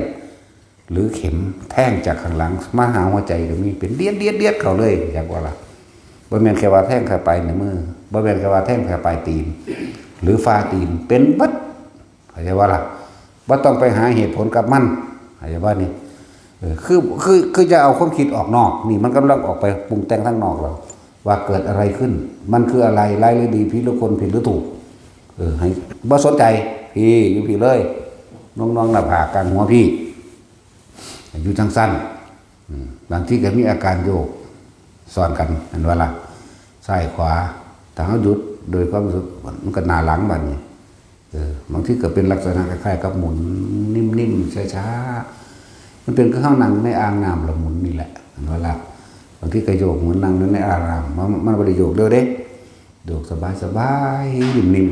หรือเข็มแทงจากข้างหลังมาหาหัวใจก็มี เป็นเดียดเดียดเดียดเข้าเลย อยากว่าล่ะ บ่แม่นแค่ว่าแทงแค่ปลายนิ้วมือ บ่แม่นแค่ว่าแทงแค่ปลายตีน หรือฝ่าตีน เป็นเบิด เข้าใจว่าล่ะ บ่ต้องไปหาเหตุผลกับมัน เข้าใจว่านี่ เออ คือ คือ คือจะเอาความคิดออกนอก นี่มันกำลังออกไปปรุงแต่งทางนอกแล้ว ว่าเกิดอะไรขึ้น มันคืออะไร ร้ายหรือดี ผิดหรือคน ผิดหรือถูก เออ ให้บ่สนใจ พี้อยู่พี้เลย น่วงๆ หน้าผาก กลางหัวพี้ อยู่จังซั่น อืม บางทีก็มีอาการโยกซ้อนกัน เห็นบ่ล่ะ ซ้ายขวา ถ้าเฮาหยุดโดยความรู้สึก มันก็หน้าหลังบัดนี้ เออ บางทีก็เป็นลักษณะคล้ายๆ กับหมุนนิ่มๆ ช้าๆ มันเป็นคือเฮานั่งในอ่างน้ำแล้วหมุนนี่แหละ เห็นบ่ล่ะ บางทีก็โยกเหมือนนั่งในอ่างน้ำ มัน มันบ่ได้โยกเร็วเด้ โยกสบายๆ นิ่ม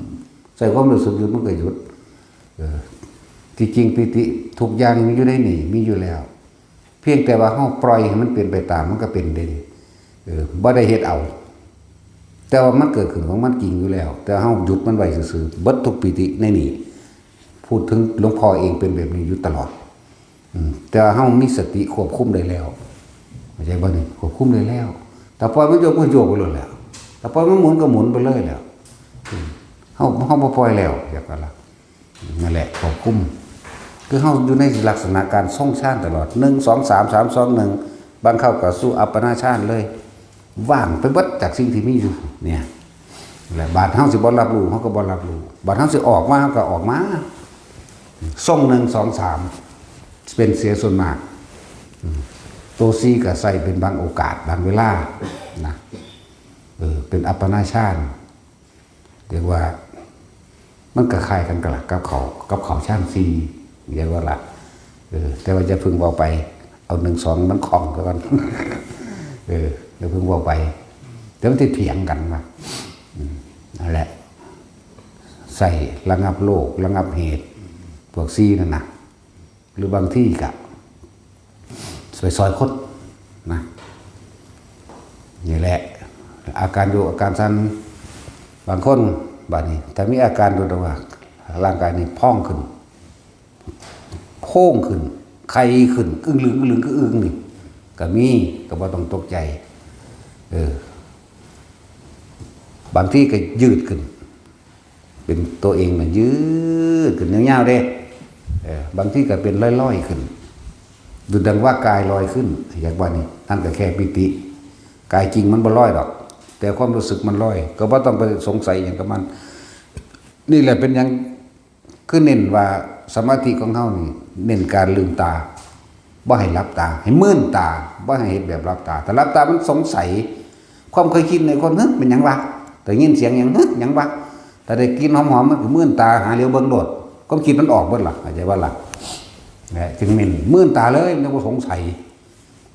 ๆ ใส่ความรู้สึกหยุดมันก็หยุด เออ ที่จริงปีติทุกอย่างมีอยู่ในนี่ มีอยู่แล้ว เพียงแต่ว่าเฮาปล่อยให้มันเป็นไปตามมันก็เป็นเด้ เออ บ่ได้เฮ็ดเอา แต่ว่ามันเกิดขึ้นของมันจริงอยู่แล้ว แต่เฮาหยุดมันไว้ซื่อๆ เบิดทุกปีติในนี่ พูดถึงหลวงพ่อเองเป็นแบบนี้อยู่ตลอด อืม แต่ว่าเฮามีสติควบคุมได้แล้ว เข้าใจบ่นี่ ควบคุมได้แล้ว แต่ปล่อยมันโยกมันโยกไปเลยแหล้ว แต่ปล่อยมันหมุนก็หมุนไปเลยแหล้ว อืม เฮา เฮาบ่ปล่อยแล้ว อยากว่าล่ะ นั่นแหละ ควบคุม คือเฮาอยู่ในลักษณะการทรงฌานตลอด หนึ่ง สอง สาม สาม สอง หนึ่ง บางคราวก็สู่อัปปนาฌานเลย ว่างไปเบิดจากสิ่งที่มีอยู่ เนี่ย และบาดเฮาสิบ่รับรู้ เฮาก็บ่รับรู้ บาดเฮาสิออกมา เฮาก็ออกมา ทรง หนึ่ง สอง สาม เป็นเสียส่วนมาก อืม ตัว สี่ ก็ใส่เป็นบางโอกาส บางเวลา นะ เออ เป็นอัปปนาฌาน เรียกว่า มันก็คล้ายกันกับ กับเขา กับเขาฌาน สี่ เรียกว่าล่ะ เออ แต่ว่าอย่าเพิ่งเว้าไป เอา หนึ่ง สอง มันคล่องซะก่อน เออ อย่าเพิ่งเว้าไป เดี๋ยวมันสิเถียงกันว่า อืม นั่นแหละ ใส่ระงับโรค ระงับเหตุ พวก สี่ นั่นนะ หรือบางทีก็ไปซอยคนนะ นี่แหละ อาการโยก อาการสั่น บางคนบาดนี้ ถ้ามีอาการโดดออกมา ร่างกายนี่พองขึ้น โพงขึ้น ไข้ขึ้น อึ้งลึง อึ้งลึง คืออึ้งนี่ ก็มี ก็บ่ต้องตกใจ เออ บางทีก็ยืดขึ้น เป็นตัวเองน่ะยืดขึ้นยาวๆเด้ เออ บางทีก็เป็นลอยๆขึ้น ดุจดังว่ากายลอยขึ้น อยากว่านี่ นั่นก็แค่ปีติ กายจริงมันบ่ลอยดอก แต่ความรู้สึกมันลอย ก็บ่ต้องไปสงสัยหยังกับมัน นี่แหละเป็นหยัง คือเน้นว่าสมาธิของเฮานี่ เน้นการลืมตา บ่ให้หลับตา ให้มืนตา บ่ให้เฮ็ดแบบหลับตา ถ้าหลับตามันสงสัย ความเคยคิดในคน "เฮ้ย เป็นหยังวะ ได้ยินเสียงหยัง เฮ้ย หยังวะ" ถ้าได้กลิ่นหอมๆ มันก็มืนตา หาเหลียวเบิ่งโลด ความคิดมันออกเบิดล่ะ เข้าใจว่าล่ะ นะ จึงแม่นมื่นตาเลย มันบ่สงสัย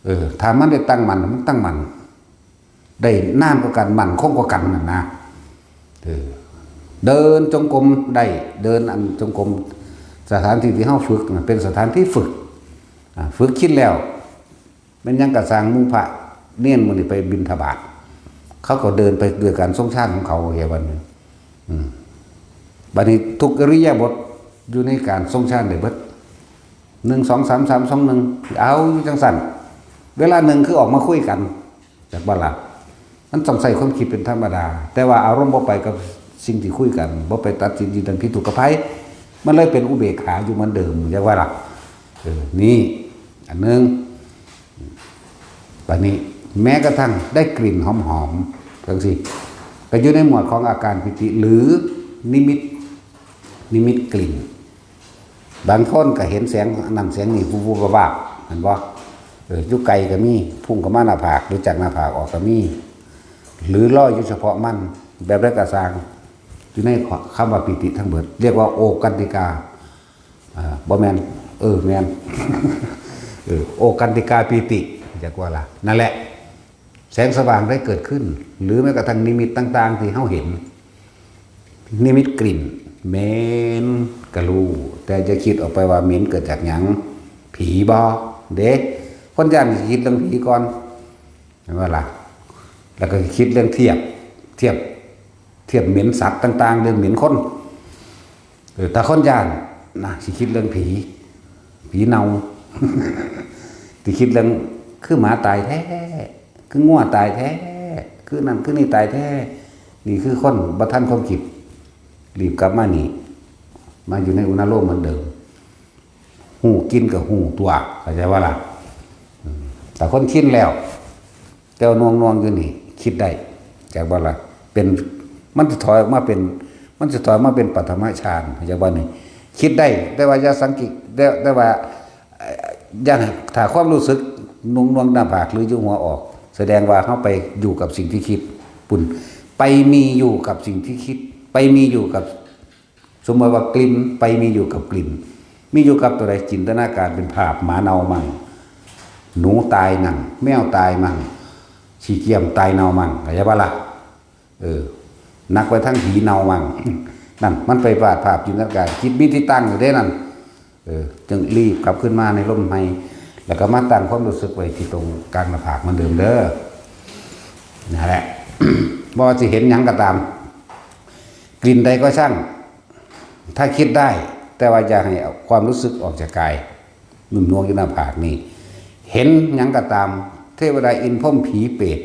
เออ ถ้ามันได้ตั้งมั่น มันตั้งมั่น ได้นานกว่ากัน มั่นคงกว่ากันนั่นนะ เออ เดินจงกรมได้ เดินอันจงกรม สถานที่ที่เฮาฝึกน่ะ เป็นสถานที่ฝึก อ่า ฝึกชินแล้ว แม่นหยังกะซ่าง หมู่พระเณรมื้อนี้ไปบิณฑบาต เขาก็เดินไปด้วยการทรงฌานของเขา เฮาว่านี่ อืม บัดนี้ทุกอิริยาบถอยู่ในการทรงฌานได้เบิด หนึ่ง สอง สาม สาม สอง หนึ่ง เอาอยู่จั่งซั้น เวลาหนึ่งคือออกมาคุยกัน จักบ่ล่ะ มันต้องใช้ความคิดเป็นธรรมดา แต่ว่าอารมณ์บ่ไปกับสิ่งที่คุยกัน บ่ไปตัดสินยินดีผิดถูกกับไผ มันเลยเป็นอุเบกขาอยู่เหมือนเดิม จักว่าล่ะ เออ นี่ อันหนึ่ง บัดนี้แม้กระทั่งได้กลิ่นหอมๆ จั่งซี้ ก็อยู่ในหมวดของอาการปีติ หรือนิมิต นิมิตกลิ่น บางคนก็เห็นแสงอันนั้นแสงนี้ วุบๆ วาบๆ เห็นบ่ เออ อยู่ไกลก็มี พุ่งเข้ามาหน้าผาก หรือจากหน้าผากออกก็มี หรือลอยอยู่เฉพาะมัน แบบใดก็ซ่าง อยู่ในคำว่าปีติทั้งเบิด เรียกว่าโอกันติกา อ่า บ่แม่น เออ แม่น เออ โอกันติกาปีติ จักว่าล่ะ นั่นแหละ แสงสว่างได้เกิดขึ้น หรือแม้กระทั่งนิมิตต่างๆ ที่เฮาเห็น นิมิตกลิ่น เหม็นกะฮู้ แต่จะคิดออกไปว่าเหม็นเกิดจากหยัง ผีบ่ เด้ คนย่านสิคิดเรื่องผีก่อน เห็นบ่ล่ะ แล้วก็คิดเรื่องเทียบ เทียบ เทียบเหม็นสัตว์ต่างๆ เรื่องเหม็นคน เออ แต่คนย่านนะ สิคิดเรื่องผี ผีเน่า สิคิดเรื่อง คือหมาตายแท้ คืองัวตายแท้ คือนั่นคือนี่ตายแท้ นี่คือคนบ่ทันความคิด รีบกลับมานี่ มาอยู่ในอุณาโลมเหมือนเดิม ฮู้กลิ่นก็ฮู้ตัว เข้าใจว่าล่ะ อืม แต่คนชินแล้ว แต่ว่าหน่วงๆ อยู่นี่ คิดได้ จักว่าล่ะ เป็น มันสิถอยออกมาเป็น มันสิถอยมาเป็นปฐมฌาน เข้าใจว่านี่ คิดได้ แต่ว่าอย่าสังเกต แต่ แต่ว่า เอ่อ อย่าให้ ถ้าความรู้สึกหน่วงๆ หน้าผาก หรืออยู่หัวออก แสดงว่าเฮาไปอยู่กับสิ่งที่คิด ปุ้น ไปมีอยู่กับสิ่งที่คิด ไปมีอยู่กับ สมมติว่ากลิ่น ไปมีอยู่กับกลิ่น มีอยู่กับตัวใด จินตนาการเป็นภาพ หมาเน่ามั่ง หนูตายมั่ง แมวตายมั่ง ขี้เกียมตายเน่ามั่ง เข้าใจบ่ล่ะ เออ หนักไปทั้งผีเน่ามั่ง นั่น มันไปวาดภาพจินตนาการ จิตมีที่ตั้งอยู่เด้นั่น เออ จึงรีบกลับขึ้นมาในลมหายใจ แล้วก็มาตั้งความรู้สึกไว้ที่ตรงกลางหน้าผากเหมือนเดิมเด้อ นั่นแหละ บ่ว่าสิเห็นหยังก็ตาม กลิ่นใดก็ช่าง ถ้าคิดได้ แต่ว่าอย่าให้เอาความรู้สึกออกจากกาย หน่วงๆ อยู่หน้าผากนี่ เห็นหยังก็ตาม เทวดาอินทร์พรหมผีเปรต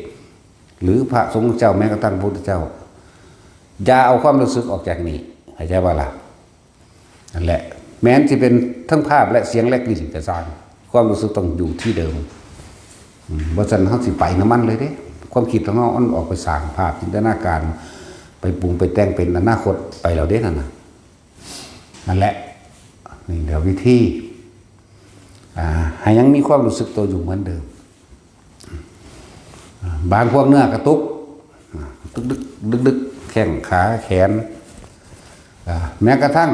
หรือพระสงฆ์เจ้า แม้กระทั่งพระพุทธเจ้า อย่าเอาความรู้สึกออกจากนี่ เข้าใจบ่ล่ะ นั่นแหละ แม้นสิเป็นทั้งภาพและเสียงและกลิ่นก็ซ่าง ความรู้สึกต้องอยู่ที่เดิม อืม บ่ซั้นเฮาสิไปนำมันเลยเด้ ความคิดของเฮามันออกไปสร้างภาพจินตนาการ ไปปรุงไปแต่งเป็นอนาคตไปแล้วเด้นั่นน่ะ นั่นแหละ นี่เดี๋ยววิธี อ่า ให้ยังมีความรู้สึกตัวอยู่เหมือนเดิม อ่า บางพวกเนื้อกระตุก อ่า ตึกๆ ดึกๆ แข้งขาแขน อ่า แม้กระทั่ง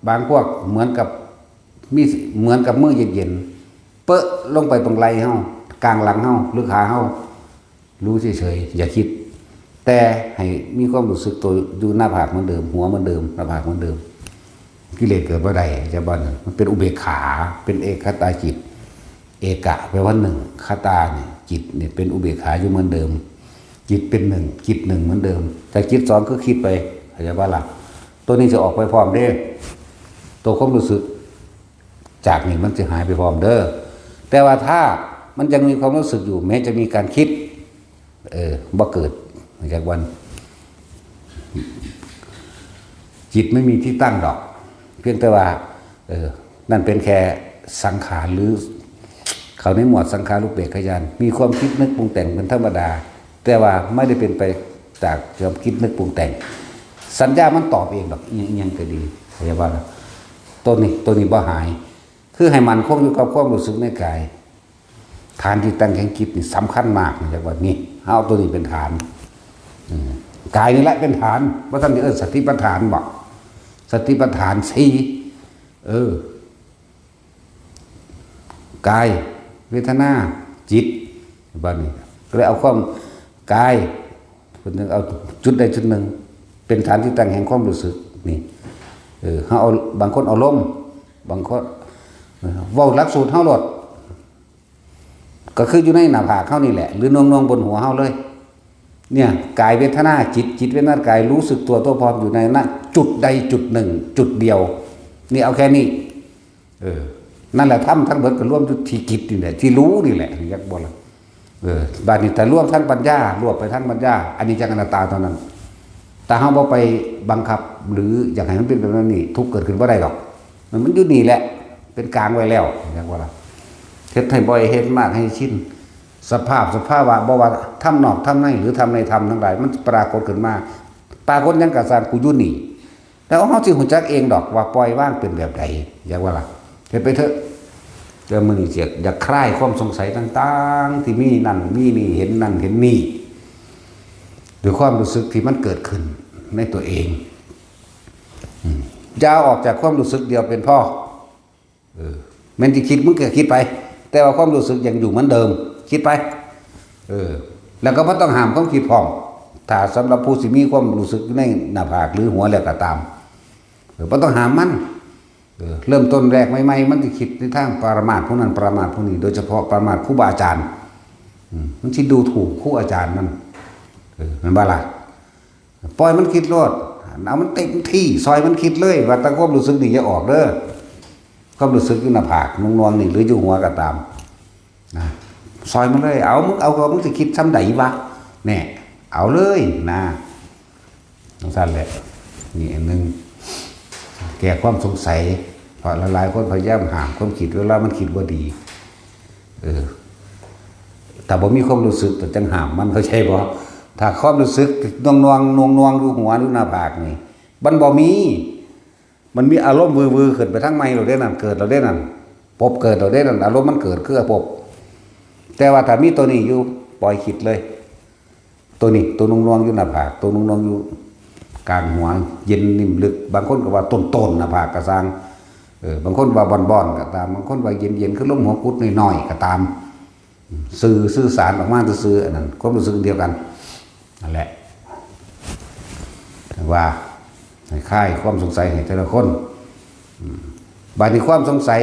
บางพวกเหมือนกับมี เหมือนกับมือเย็นๆ เปอะลงไปตรงไหล่เฮา กลางหลังเฮา หรือขาเฮา รู้เฉยๆ อย่าคิด แต่ให้มีความรู้สึกตัวอยู่หน้าผากเหมือนเดิม หัวเหมือนเดิม หน้าผากเหมือนเดิม กิเลสเกิดบ่ได้ จะบ่นั่น มันเป็นอุเบกขา เป็นเอกคตาจิต เอกะแปลว่าหนึ่ง คตาเนี่ย จิตเนี่ยเป็นอุเบกขาอยู่เหมือนเดิม จิตเป็นหนึ่ง จิตหนึ่งเหมือนเดิม แต่จิตสองคือคิดไป เข้าใจบ่ล่ะ ตัวนี้จะออกไปพร้อมเด้ ตัวความรู้สึก จากนี้มันจะหายไปพร้อมเด้อ แต่ว่าถ้ามันยังมีความรู้สึกอยู่ แม้จะมีการคิด เออ บ่เกิด จากวัน จิตไม่มีที่ตั้งดอก เพียงแต่ว่า เออ นั่นเป็นแค่สังขาร หรือ เขาในหมวดสังขารูปเปกขญาณ มีความคิดนึกปรุงแต่งเป็นธรรมดา แต่ว่าไม่ได้เป็นไปจากความคิดนึกปรุงแต่ง สัญญามันตอบเองดอก อิหยังอิหยังก็ดี เข้าใจบ่ล่ะ ตัวนี้ ตัวนี้บ่หาย คือให้มั่นคงอยู่กับความรู้สึกในกาย ฐานที่ตั้งแห่งจิตนี่สำคัญมากนะ จักว่านี่ เอาตัวนี้เป็นฐาน อืม กายนี่แหละเป็นฐาน ว่าท่านเอิ้นสติปัฏฐานบ่ สติปัฏฐานสี่ เออ กาย เวทนา จิต บัดนี้ ก็เลยเอาความกาย เพิ่นเอาจุดใดจุดหนึ่ง เป็นฐานที่ตั้งแห่งความรู้สึก นี่ เออ เฮาเอา บางคนเอาลม บางคน เว้าหลักสูตรเฮาโลด ก็คืออยู่ในหน้าผากเฮานี่แหละ หรือหน่วงๆบนหัวเฮาเลย เนี่ย กายเวทนาจิต จิตเวทนากาย รู้สึกตัวทั่วพร้อมอยู่ในนั้น จุดใดจุดหนึ่ง จุดเดียว นี่เอาแค่นี้ เออ นั่นแหละ ธรรมทั้งหมดก็รวมอยู่ที่จิตนี่แหละ ที่รู้นี่แหละ จักบ่ล่ะ เออ บัดนี้ถ้ารวมทั้งปัญญา รวมไปทั้งปัญญา อันนี้จักอนัตตาเท่านั้น ถ้าเฮาบ่ไปบังคับ หรืออยากให้มันเป็นแบบนั้นนี่ ทุกข์เกิดขึ้นบ่ได้ดอก มัน มันอยู่นี่แหละ เป็นกลางไว้แล้ว จักบ่ล่ะ เฮ็ดให้บ่อย เฮ็ดมากให้ชิน สภาพ สภาวะ บ่ว่าธรรมนอกธรรมใน หรือธรรมในธรรมทั้งหลาย มันปรากฏขึ้นมา ปรากฏหยังก็ซ่าง กูอยู่นี่ แล้วเฮาสิฮู้จักเองดอกว่าปล่อยวางเป็นแบบใด จักบ่ล่ะ เฮ็ดไปเถอะ แต่มื้อนี้สิอยากคลายความสงสัยต่างๆ ที่มีนั่นมีนี่ เห็นนั่นเห็นนี่ ด้วยความรู้สึกที่มันเกิดขึ้นในตัวเอง อืม อย่าออกจากความรู้สึกเดียวเป็นพอ เออ แม่นสิคิดมึงก็คิดไป แต่ว่าความรู้สึกยังอยู่เหมือนเดิม คิดไป เออ แล้วก็บ่ต้องห้ามความคิดพร้อม ถ้าสำหรับผู้สิมีความรู้สึกอยู่ในหน้าผากหรือหัวแล้วก็ตาม เออ บ่ต้องห้ามมัน เออ เริ่มต้นแรกใหม่ๆ มันสิคิดในทางปรามาสผู้นั้นปรามาสผู้นี้ โดยเฉพาะปรามาสครูบาอาจารย์ อืม มันสิดูถูกครูอาจารย์มัน เออ แม่นบ่ล่ะ ปล่อยมันคิดโลด เอามันเต็มที่ ซอยมันคิดเลย ว่าแต่ความรู้สึกนี่อย่าออกเด้อ ความรู้สึกอยู่หน้าผาก หน่วงๆนี่ หรืออยู่หัวก็ตาม นะ ซอยมันเลย เอา มึงเอา มึงสิคิดส่ำใดวะ แน่ เอาเลยนะ จั่งซั้นแหละ นี่อันหนึ่ง แก้ความสงสัย เพราะหลายๆคนพยายามห้ามความคิด เวลามันคิดบ่ดี เออ ถ้าบ่มีความรู้สึก ก็จั่งห้ามมัน เข้าใจบ่ ถ้าความรู้สึกหน่วงๆ หน่วงๆ อยู่หัว อยู่หน้าผากนี่ มันบ่มี มันมีอารมณ์วือๆ ขึ้นไปทางใหม่แล้วเด้นั่น เกิดแล้วเด้นั่น ภพเกิดแล้วเด้นั่น อารมณ์มันเกิดคือภพ แต่ว่าถ้ามีตัวนี้อยู่ ปล่อยคิดเลย ตัวนี้ ตัวหน่วงๆอยู่หน้าผาก ตัวหน่วงๆอยู่กลางหัว เย็นนิ่มลึก บางคนก็ว่าต้นๆหน้าผากก็ซ่าง เออ บางคนว่าบ่อนๆก็ตาม บางคนว่าเย็นๆ คือลมหัวกุดน้อยๆก็ตาม สื่อ สื่อสารออกมาซื่อๆ อันนั้น ความรู้สึกเดียวกัน นั่นแหละ ว่าให้คลายความสงสัยให้แต่ละคน อืม บัดนี้ความสงสัย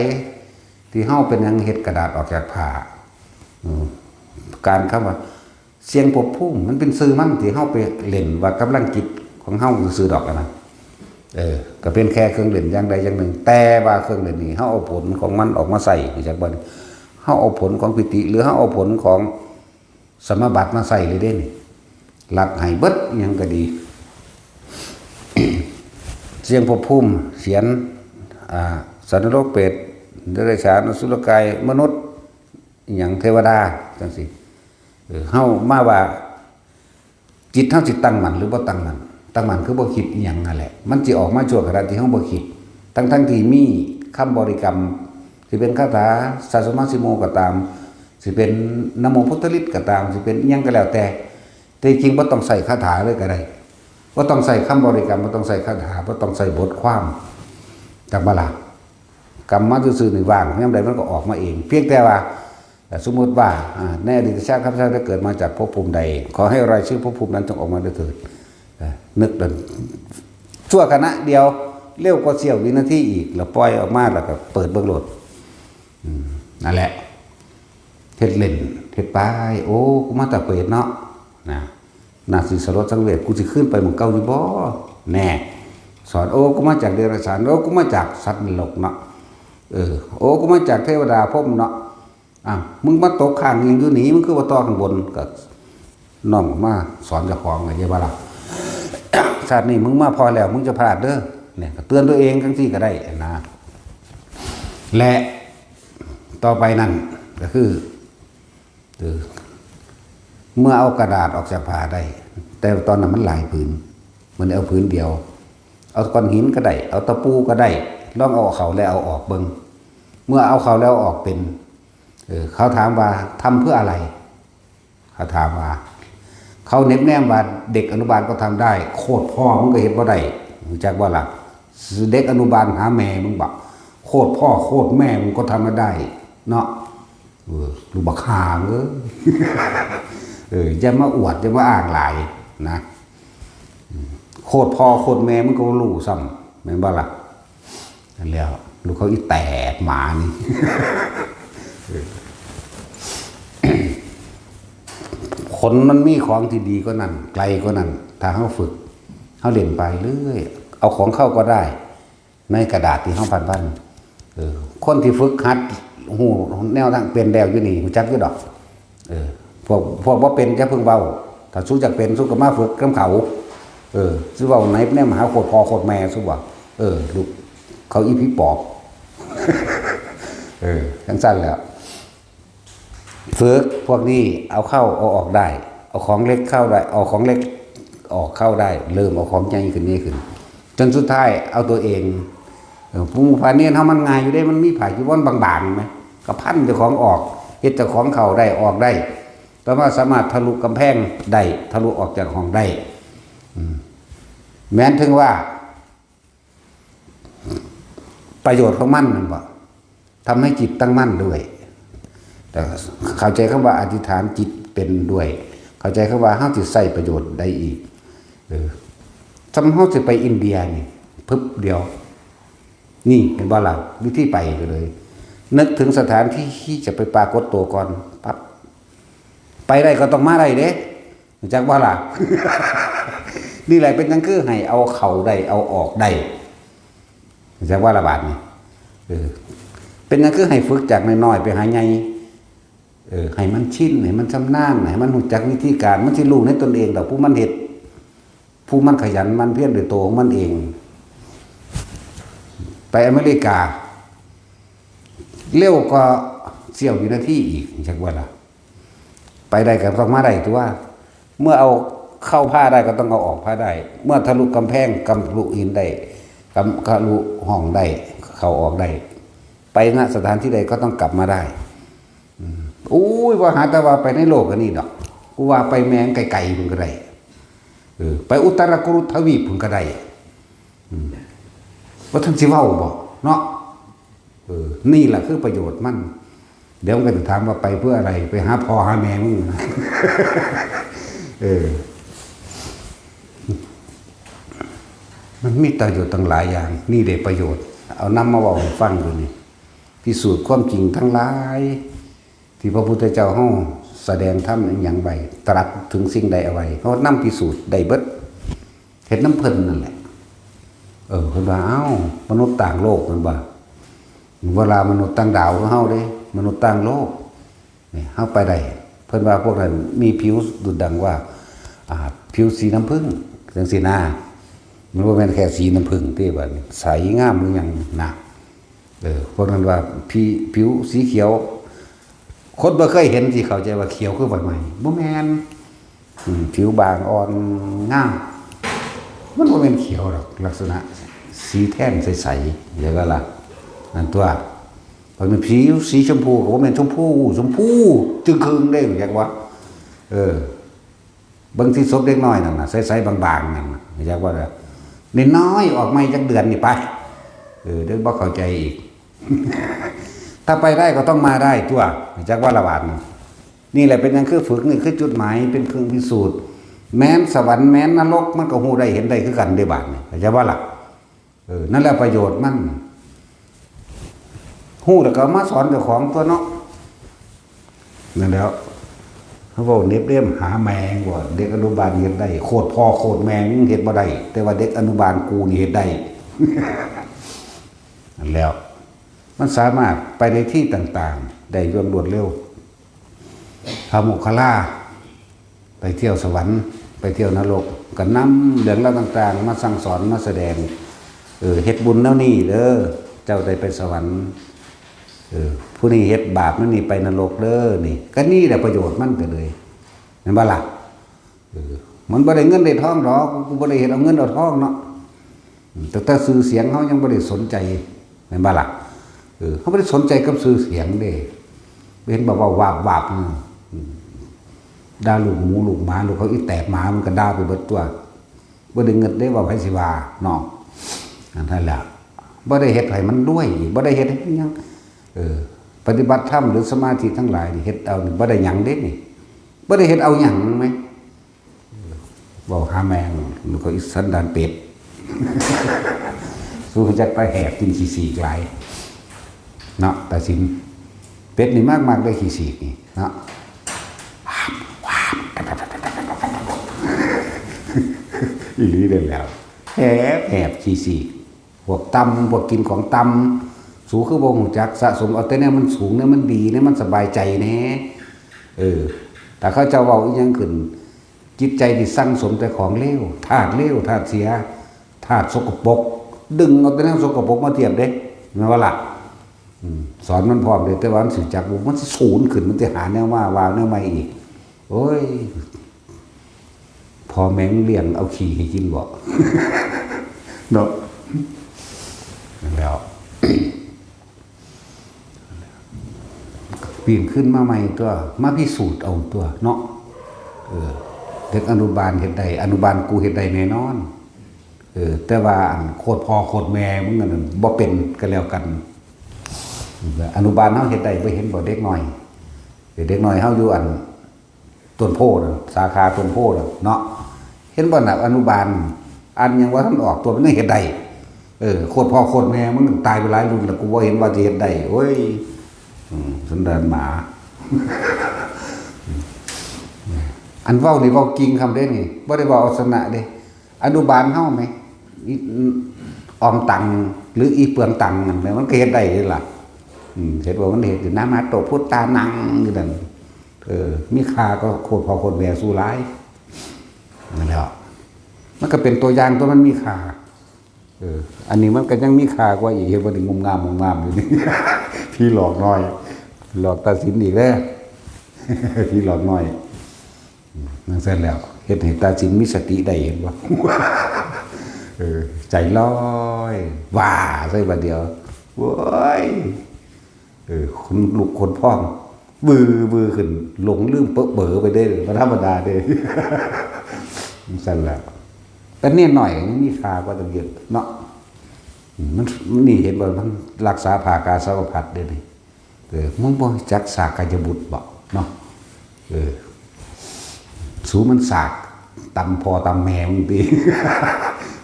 ที่เฮาเป็นหยังเฮ็ดกระดาษออกจากผ้า อืม การคำว่าเสียงภพภูมิ มันเป็นชื่อมันที่เฮาไปเล่นว่ากำลังจิตของเฮาซื่อๆดอกนะ เออ ก็เป็นแค่เครื่องเล่นอย่างใดอย่างหนึ่ง แต่ว่าเครื่องเล่นนี้ เฮาเอาผลของมันออกมาใช้ รู้จักบ่ เฮาเอาผลของปีติ หรือเฮาเอาผลของสมาบัติมาใช้เลยเด้นี่ รัดให้เบิดอิหยังก็ดี เสียงภพภูมิ เสียง อ่า สัตว์นรก เปรต เดรัจฉาน อสุรกาย มนุษย์ อิหยัง เทวดา จั่งซี้ เออ เฮามาว่า จิตเฮาสิตั้งมั่นหรือบ่ตั้งมั่น ตั้งมั่นคือบ่คิดอิหยังนั่นแหละ มันสิออกมาชั่วขณะที่เฮาบ่คิด ทั้งๆที่มีคำบริกรรม สิเป็นคาถา สาสุมาสิโมก็ตาม สิเป็นนะโมพุทธฤทธิ์ก็ตาม สิเป็นอิหยังก็แล้วแต่ แต่จริงบ่ต้องใช้คาถาเลยก็ได้ บ่ต้องใช้คำบริกรรม บ่ต้องใช้คาถา บ่ต้องใช้บทความ จักบ่ล่ะ กรรมมาซื่อๆนี่ว่าง ยามใดมันก็ออกมาเอง เพียงแต่ว่า แต่สมมุติว่า อ่า ในอดีตชาติข้าพเจ้าได้เกิดมาจากภพภูมิใด ขอให้รายชื่อภพภูมินั้นจงออกมาด้วยเถิด เอ่อ นึกเดิน ชั่วขณะเดียว เร็วกว่าเสี้ยววินาทีอีก แล้วปล่อยออกมา แล้วก็เปิดเบิ่งโลด อืม นั่นแหละ เฮ็ดเล่น เฮ็ดไป โอ้ กูมาจากเปรตเนาะ นะ น่าสิสลดสังเวช กูสิคืนไปหม่องเก่าอยู่บ่ แน่ สอน โอ้ กูมาจากเดรัจฉาน โอ้ กูมาจากสัตว์นรกเนาะ เออ โอ้ กูมาจากเทวดาพรหมเนาะ อ้าว มึงมาตกค้างอิหยังอยู่นี่ มึงคือบ่ต่อข้างบน ก็น้อมมาสอนเจ้าของเลย ใช่ปะล่ะ ชาตินี้มึงมาพอแล้ว มึงจะพลาดเด้อ เนี่ย ก็เตือนตัวเองจั่งซี้ก็ได้นะ และต่อไปนั่นก็คือ เออ เมื่อเอากระดาษออกจากผ้าได้ แต่ตอนนั้นมันหลายผืน มันเอาผืนเดียว เอาก้อนหินก็ได้ เอาตะปูก็ได้ ลองเอาเข้าแล้วเอาออกเบิ่ง เมื่อเอาเข้าแล้วเอาออกเป็น เออ เขาถามว่าทำเพื่ออะไร เขาถามว่า เขาเน็บแนมว่าเด็กอนุบาลก็ทำได้ โคตรพ่อมึงก็เฮ็ดบ่ได้ รู้จักบ่ล่ะ เด็กอนุบาลหาแม่มึงบ่ โคตรพ่อโคตรแม่มึงก็ทำไม่ได้ เนาะ เออ ลูกบักห่าเอ้ย เออ อย่ามาอวด อย่ามาอ้างหลาย นะ โคตรพ่อโคตรแม่มึงก็รู้ซ้ำ แม่นบ่ล่ะ นั่นแหล้ว ลูกเขาอีแตกหมานี่ คนมันมีของที่ดีก็นั่น ไกลก็นั่น ถ้าเขาฝึก เขาเล่นไปเรื่อย เอาของเข้าก็ได้ ในกระดาษที่เขาพันพัน เออ คนที่ฝึกหัด ฮู้แนวทางเป็นแล้วอยู่นี่ ฮู้จักอยู่ดอก เออ พวก พวกบ่เป็นจะเพิ่งเว้า ถ้าสู้จักเป็น สู้ก็มาฝึกนำเขา เออ สู้เว้าไหนแนมหาโคตรพ่อโคตรแม่ สู้บ่ เออ ลูก เขาอีผีปอบ เออ จังซั่นแหละ ฝึกพวกนี้เอาเข้าเอาออกได้ เอาของเล็กเข้าได้ เอาของเล็กออกเข้าได้ เริ่มเอาของใหญ่ขึ้น ใหญ่ขึ้น จนสุดท้ายเอาตัวเอง เออ ผู้พาเนียนเฮามันง่ายอยู่เด้ มันมีผ้าจีวรบางๆ ไหม ก็พันเจ้าของออก เฮ็ดเจ้าของเข้าได้ ออกได้ แต่ว่าสามารถทะลุกำแพงได้ ทะลุออกจากห้องได้ อืม แม้นถึงว่า ประโยชน์ของมันนั่นบ่ ทำให้จิตตั้งมั่นด้วย แต่เข้าใจคำว่าอธิษฐานจิตเป็นด้วย เข้าใจคำว่าเฮาสิใช้ประโยชน์ได้อีก เออ สมมุติเฮาสิไปอินเดียนี่ พึบเดียว นี่เห็นบ่ล่ะ วิธีไปก็เลย นึกถึงสถานที่ที่จะไปปรากฏตัวก่อน ปั๊บ ไปได้ก็ต้องมาได้เด้ รู้จักบ่ล่ะ นี่แหละเป็นหยังคือให้เอาเข้าได้ เอาออกได้ รู้จักบ่ล่ะบาดนี้ เออ เป็นหยังคือให้ฝึกจากน้อยๆ ไปหาใหญ่ เออ ให้มันชิน ให้มันชำนาญ ให้มันรู้จักวิธีการ มันสิรู้ในตนเองดอก ผู้มันเฮ็ด ผู้มันขยันหมั่นเพียรด้วยตัวของมันเอง ไปอเมริกา เร็วกว่าเสี้ยววินาทีอีก รู้จักบ่ล่ะ ไปได้ก็ต้องมาได้ตัว เมื่อเอาเข้าผ้าได้ก็ต้องเอาออกผ้าได้ เมื่อทะลุกำแพง ทะลุหินได้ ทะลุห้องได้ เข้าออกได้ ไปณสถานที่ใดก็ต้องกลับมาได้ อืม โอ้ย ว่าหาแต่ว่าไปในโลกอันนี้ดอก กูว่าไปแม่งไกลๆ พุ้นก็ได้ เออ ไปอุตรากุรุทวีปพุ้นก็ได้ อืม ว่าท่านสิเว้าบ่ เนาะ เออ นี่แหละคือประโยชน์มัน เดี๋ยวมันก็จะถามว่าไปเพื่ออะไร ไปหาพ่อหาแม่มึง เออ มันมีประโยชน์ตั้งหลายอย่าง นี่เด้ประโยชน์ เอานำมาเว้าให้ฟังอยู่นี่ พิสูจน์ความจริงทั้งหลาย ที่พระพุทธเจ้าเฮาแสดงธรรมอิหยังไว้ ตรัสถึงสิ่งใดเอาไว้ เฮานำพิสูจน์ได้เบิด เฮ็ดนำเพิ่นนั่นแหละ เออ เพิ่นว่า เอ้า มนุษย์ต่างโลก เพิ่นว่า เวลามนุษย์ต่างดาวคือเฮาเด้ มนุษย์ต่างโลก นี่ เฮาไปได้ เพิ่นว่าพวกนั้นมีผิวดุจดังว่า อ่า ผิวสีน้ำผึ้ง จังซี้นะ มันบ่แม่นแค่สีน้ำผึ้งติ บัดนี้ ใสงามหรือหยังนะ เออ พวกนั้นว่าผิ ผิวสีเขียว คนบ่เคยเห็นสิเข้าใจว่าเขียวคือใบไม้ บ่แม่น อืม ผิวบางอ่อนงาม มันบ่แม่นเขียวดอก ลักษณะสีแทนใสๆ เดี๋ยวก็ล่ะ นั่นตัว พอเป็นผิวสีชมพูก็บ่แม่นชมพู ชมพูจึงครึ่งเด้ อยากว่า เออ เบิ่งที่ศพเด็กน้อยนั่นน่ะ ใสๆ บางๆ นั่นน่ะ อยากว่า น้อยๆ ออกใหม่จักเดือนนี่ไป เออ เดี๋ยวบ่เข้าใจอีก ถ้าไปได้ก็ต้องมาได้ตัว จักว่าละบาดนี่ นี่แหละเป็นหยังคือฝึก นี่คือจุดหมาย เป็นเครื่องพิสูจน์ แม้นสวรรค์ แม้นนรก มันก็ฮู้ได้เห็นได้คือกันเด้บาดนี่ เข้าใจบ่ล่ะ เออ นั่นแหละประโยชน์มัน ฮู้แล้วก็เอามาสอนเจ้าของตัวเนาะ นั่นแหล้ว เขาบอกเน็บเล่มหาแมงว่า เด็กอนุบาลเฮ็ดได้ โคตรพ่อโคตรแม่มึงเฮ็ดบ่ได้ แต่ว่าเด็กอนุบาลกูนี่เฮ็ดได้ นั่นแหล้ว มันสามารถไปในที่ต่างๆ ได้อย่างรวดเร็ว พระโมคคัลลา ไปเที่ยวสวรรค์ ไปเที่ยวนรก ก็นำเรื่องราวต่างๆ มาสั่งสอน มาแสดง เออ เฮ็ดบุญแนวนี้เด้อ เจ้าได้ไปสวรรค์ เออ ผู้นี้เฮ็ดบาปแนวนี้ไปนรกเด้อ นี่ ก็นี่แหละประโยชน์มันก็เลย แม่นบ่ล่ะ เออ มันบ่ได้เงินได้ทองดอก กูบ่ได้เฮ็ดเอาเงินเอาทองเนาะ อืม แต่ แต่ชื่อเสียงเฮายังบ่ได้สนใจ แม่นบ่ล่ะ เออ เฮาบ่ได้สนใจกับชื่อเสียงเด้ เห็นบ่เว้าวาบๆ อืม อืม ด่าลูกหมูลูกหมา ลูกเขาอีแตกหมา มันก็ด่าไปเบิดตัว บ่ได้เงินได้เว้า ไผสิว่าเนาะ อันนั้นแหละ บ่ได้เฮ็ดให้มันรวยอีก บ่ได้เฮ็ดให้มันหยัง เออ ปฏิบัติธรรมหรือสมาธิทั้งหลายนี่เฮ็ดเอานี่บ่ได้หยังเด้นี่ บ่ได้เฮ็ดเอาหยังไหม เว้าหาแม่ง มันก็อีสันดานเป็ด สู้จักไปแหบกินขี้สีกหลาย เนาะ ตาสิน เป็ดนี่มากมากได้ขี้สีกนี่ เนาะ อีหลีเด้อแล้ว แหบ แหบขี้สีก พวกตำ พวกกินของตำ สูคือบ่ฮู้จักสะสม เอาแต่แนวมันสูง แนวมันดี แนวมันสบายใจแหน่ เออ ถ้าเขาเจ้าเว้าอีหยังขึ้น จิตใจที่สั่งสมแต่ของเลว ธาตุเลว ธาตุเสีย ธาตุสกปรก ดึงเอาแต่แนวสกปรกมาเทียบเด้ แม่นบ่ล่ะ อืม สอนมันพร้อมเด้ แต่ว่ามันสิจักบ่ มันสิสูนขึ้น มันสิหาแนวมาว่าแนวใหม่อีก โอ้ย พ่อแม่งเลี้ยงเอาขี้ให้กินบ่ เนาะ นั่นแหล้ว ปีนขึ้นมาใหม่ตัว มาพิสูจน์เอาตัวเนาะ เออ เด็กอนุบาลเฮ็ดได้ อนุบาลกูเฮ็ดได้แน่นอน เออ แต่ว่าอันโคตรพ่อโคตรแม่มึงนั่นบ่เป็นก็แล้วกัน อนุบาลเฮาเฮ็ดได้บ่เห็นบ่เด็กน้อย เด็กน้อยเฮาอยู่อันต้นโพธิ์น่ะ สาขาต้นโพธิ์น่ะเนาะ เห็นบ่น่ะ อนุบาล อันยังว่าท่านออกตัวมันยังเฮ็ดได้ เออ โคตรพ่อโคตรแม่มึงตายไปหลายรุ่นแล้ว กูบ่เห็นว่าสิเฮ็ดได้ โอ้ย อืม สันดานหมา อันเว้านี่เว้าจริงคำเด้นี่ บ่ได้เว้าเอาชนะเด้ อนุบาลเฮาไหม อีออมตังค์ หรืออีเปลืองตังค์นั่นแหละ มันก็เฮ็ดได้เด้ล่ะ อืม เฮ็ดว่ามันเฮ็ดอยู่ นะมาโตพุทธานังอยู่นั่น เออ มีค่าก็โคตรพ่อโคตรแม่สู้หลาย นั่นแหละ มันก็เป็นตัวอย่างตัวมันมีค่า เออ อันนี้มันก็ยังมีค่ากว่าอีก เห็นบ่นี่ งุ่มงามงุ่มงามอยู่นี่ ผีหลอกน้อย หลอกตาสินอีกแล้ว ผีหลอกน้อย นั่นเสร็จแล้ว เฮ็ดให้ตาสินมีสติได้ เห็นบ่ เออ ใจลอย ว่าใส่บาดเดียว โว้ย เออ ขนลุกขนพอง วือวือขึ้น หลงลืมเปอะเป๋อไปเด้ บ่ธรรมดาเด้ นั่นเสร็จแล้ว แต่เนี่ยหน่อยยังมีค่ากว่าตั้งเยอะเนาะ อืม มัน มันนี่เห็นบ่ มันรักษาผ้ากาสาวพัสตร์เด้นี่ เออ มึงบ่รู้จักสากยบุตรบ่เนาะ เออ สูมันสากตำพ่อตำแม่มึงติ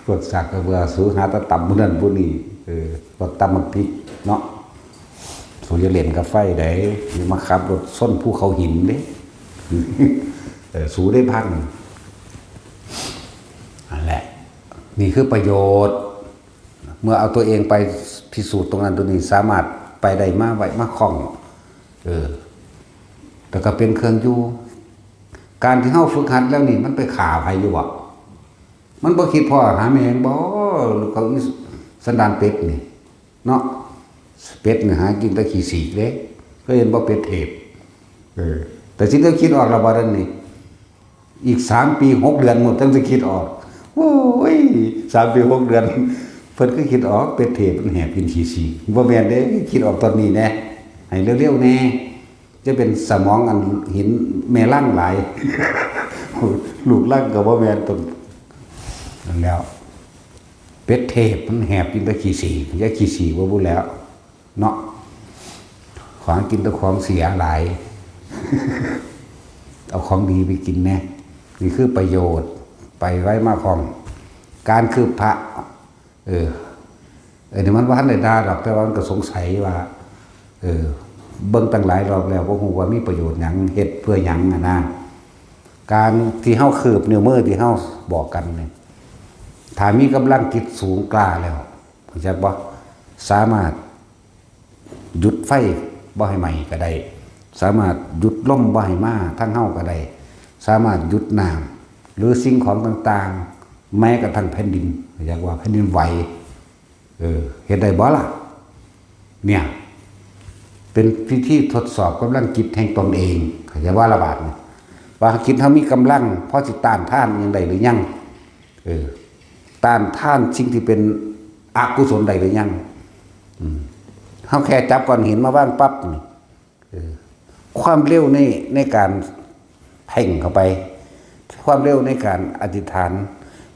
พวกสากกระเบือ สูหาแต่ตำผู้นั้นผู้นี้ เออ พวกตำบักพริกเนาะ สูอย่าเล่นกับไฟได๋ อย่ามาขับรถชนภูเขาหินเด้ เออ สูได้พัง นั่นแหละ นี่คือประโยชน์ เมื่อเอาตัวเองไปพิสูจน์ตรงนั้นตรงนี้ สามารถไปได้มาไว้มาคล่อง เออ แล้วก็เป็นเครื่องอยู่ การที่เฮาฝึกหัดแล้วนี่ มันไปฆ่าไผอยู่บ่ มันบ่คิดพ่อหาแม่บ่ ลูกเขาอีสันดานเป็ดนี่ เนาะ เป็ดนี่หากินแต่ขี้สีกเด้ เคยเห็นบ่เป็ดเทพ เออ แต่สิได้คิดออกแล้วบ่เดี๋ยวนี้ อีกสามปีหกเดือนหมด จั่งสิคิดออก โอ้ย สามปีหกเดือน เพิ่นคือคิดออก เป็ดเทพมันแหบกินขี้สีก บ่แม่นเด้ คิดออกตอนนี้แหน่ ให้เร็วๆแหน่ จะเป็นสมองอันหินแม่ลังหลาย ลูกลังก็บ่แม่นต้น นั่นแล้ว เป็ดเทพมันแหบกินแต่ขี้สีก อย่าขี้สีกบ่บุแล้ว เนาะ ขวางกินแต่ของเสียหลาย เอาของดีไปกินแหน่ นี่คือประโยชน์ ไปไว้มาของ การคืบพระ เออ เออ นี่มันบ่ทันได้ด่าดอก แต่ว่ามันก็สงสัยว่า เออ เบิ่งตั้งหลายรอบแล้ว บ่ฮู้ว่ามีประโยชน์หยัง เฮ็ดเพื่อหยังอะนะ การที่เฮาคืบนิ้วมือที่เฮาบอกกันนี่ ถ้ามีกำลังจิตสูงกล้าแล้ว รู้จักบ่ สามารถหยุดไฟบ่ให้ไหม้ก็ได้ สามารถหยุดลมบ่ให้มาทางเฮาก็ได้ สามารถหยุดน้ำ หรือสิ่งของต่างๆ แม้กระทั่งแผ่นดิน รู้จักว่าแผ่นดินไหว เออ เฮ็ดได้บ่ล่ะ เนี่ย เป็นพิธีทดสอบกำลังจิตแห่งตนเอง เข้าใจว่าละบาดนี่ ว่าจิตเฮามีกำลังพอสิต้านทานอิหยังได้หรือยัง เออ ต้านทานสิ่งที่เป็นอกุศลได้หรือยัง อืม เฮาแค่จับก้อนหินมาวางปั๊บนี่ เออ ความเร็วใน ในการเพ่งเข้าไป ความเร็วในการอธิษฐาน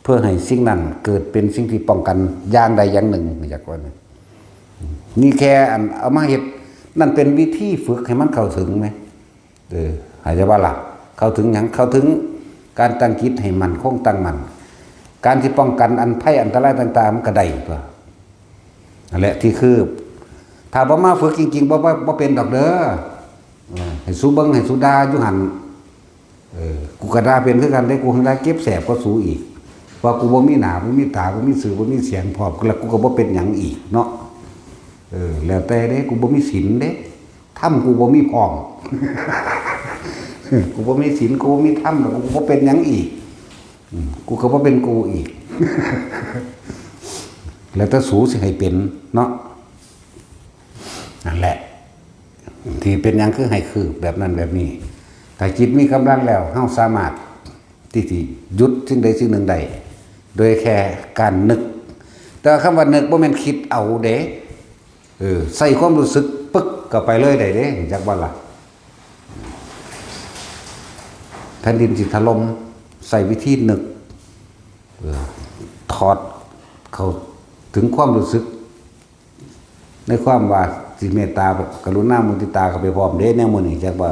เพื่อให้สิ่งนั้นเกิดเป็นสิ่งที่ป้องกันอย่างใดอย่างหนึ่ง อยากว่านะ นี่แค่อันเอามาเฮ็ด นั่นเป็นวิธีฝึกให้มันเข้าถึงไหม เออ หายใจว่าล่ะ เข้าถึงหยัง เข้าถึงการตั้งจิตให้มั่นคงตั้งมั่น การที่ป้องกันอันภัยอันตรายต่างๆ มันก็ได้ตัว นั่นแหละที่คือ ถ้าบ่มาฝึกจริงๆ บ่ บ่ บ่เป็นดอกเด้อ เออ ให้สู้เบิ่ง ให้สู้ด่าอยู่หั่น เออ กูก็ด่าเป็นคือกันเด้ กูแฮ่งด่าเจ็บแสบกว่าสูอีก ว่ากูบ่มีหน้า บ่มีตา บ่มีชื่อ บ่มีเสียงพร้อม แล้วกูก็บ่เป็นหยังอีกเนาะ เออ แล้วแต่เด้ กูบ่มีศีลเด้ ธรรมกูบ่มีพร้อม กูบ่มีศีล กูบ่มีธรรม แล้วกูบ่เป็นหยังอีก อืม กูก็บ่เป็นกูอีก แล้วแต่สูสิให้เป็นเนาะ นั่นแหละ ที่เป็นหยังคือให้คืบแบบนั้นแบบนี้ ถ้าจิตมีกำลังแล้ว เฮาสามารถที่สิหยุดสิ่งใดสิ่งหนึ่งได้ โดยแค่การนึก แต่ว่าคำว่านึกบ่แม่นคิดเอาเด้ เออ ใส่ความรู้สึกปึ๊กเข้าไปเลยได้เด้ จักว่าล่ะ แผ่นดินสิถล่ม ใส่วิธีนึก เออ ถอดเข้าถึงความรู้สึก ในความว่าสิเมตตากรุณามุทิตาเข้าไปพร้อมเด้ แนวมื้อนี้จักว่า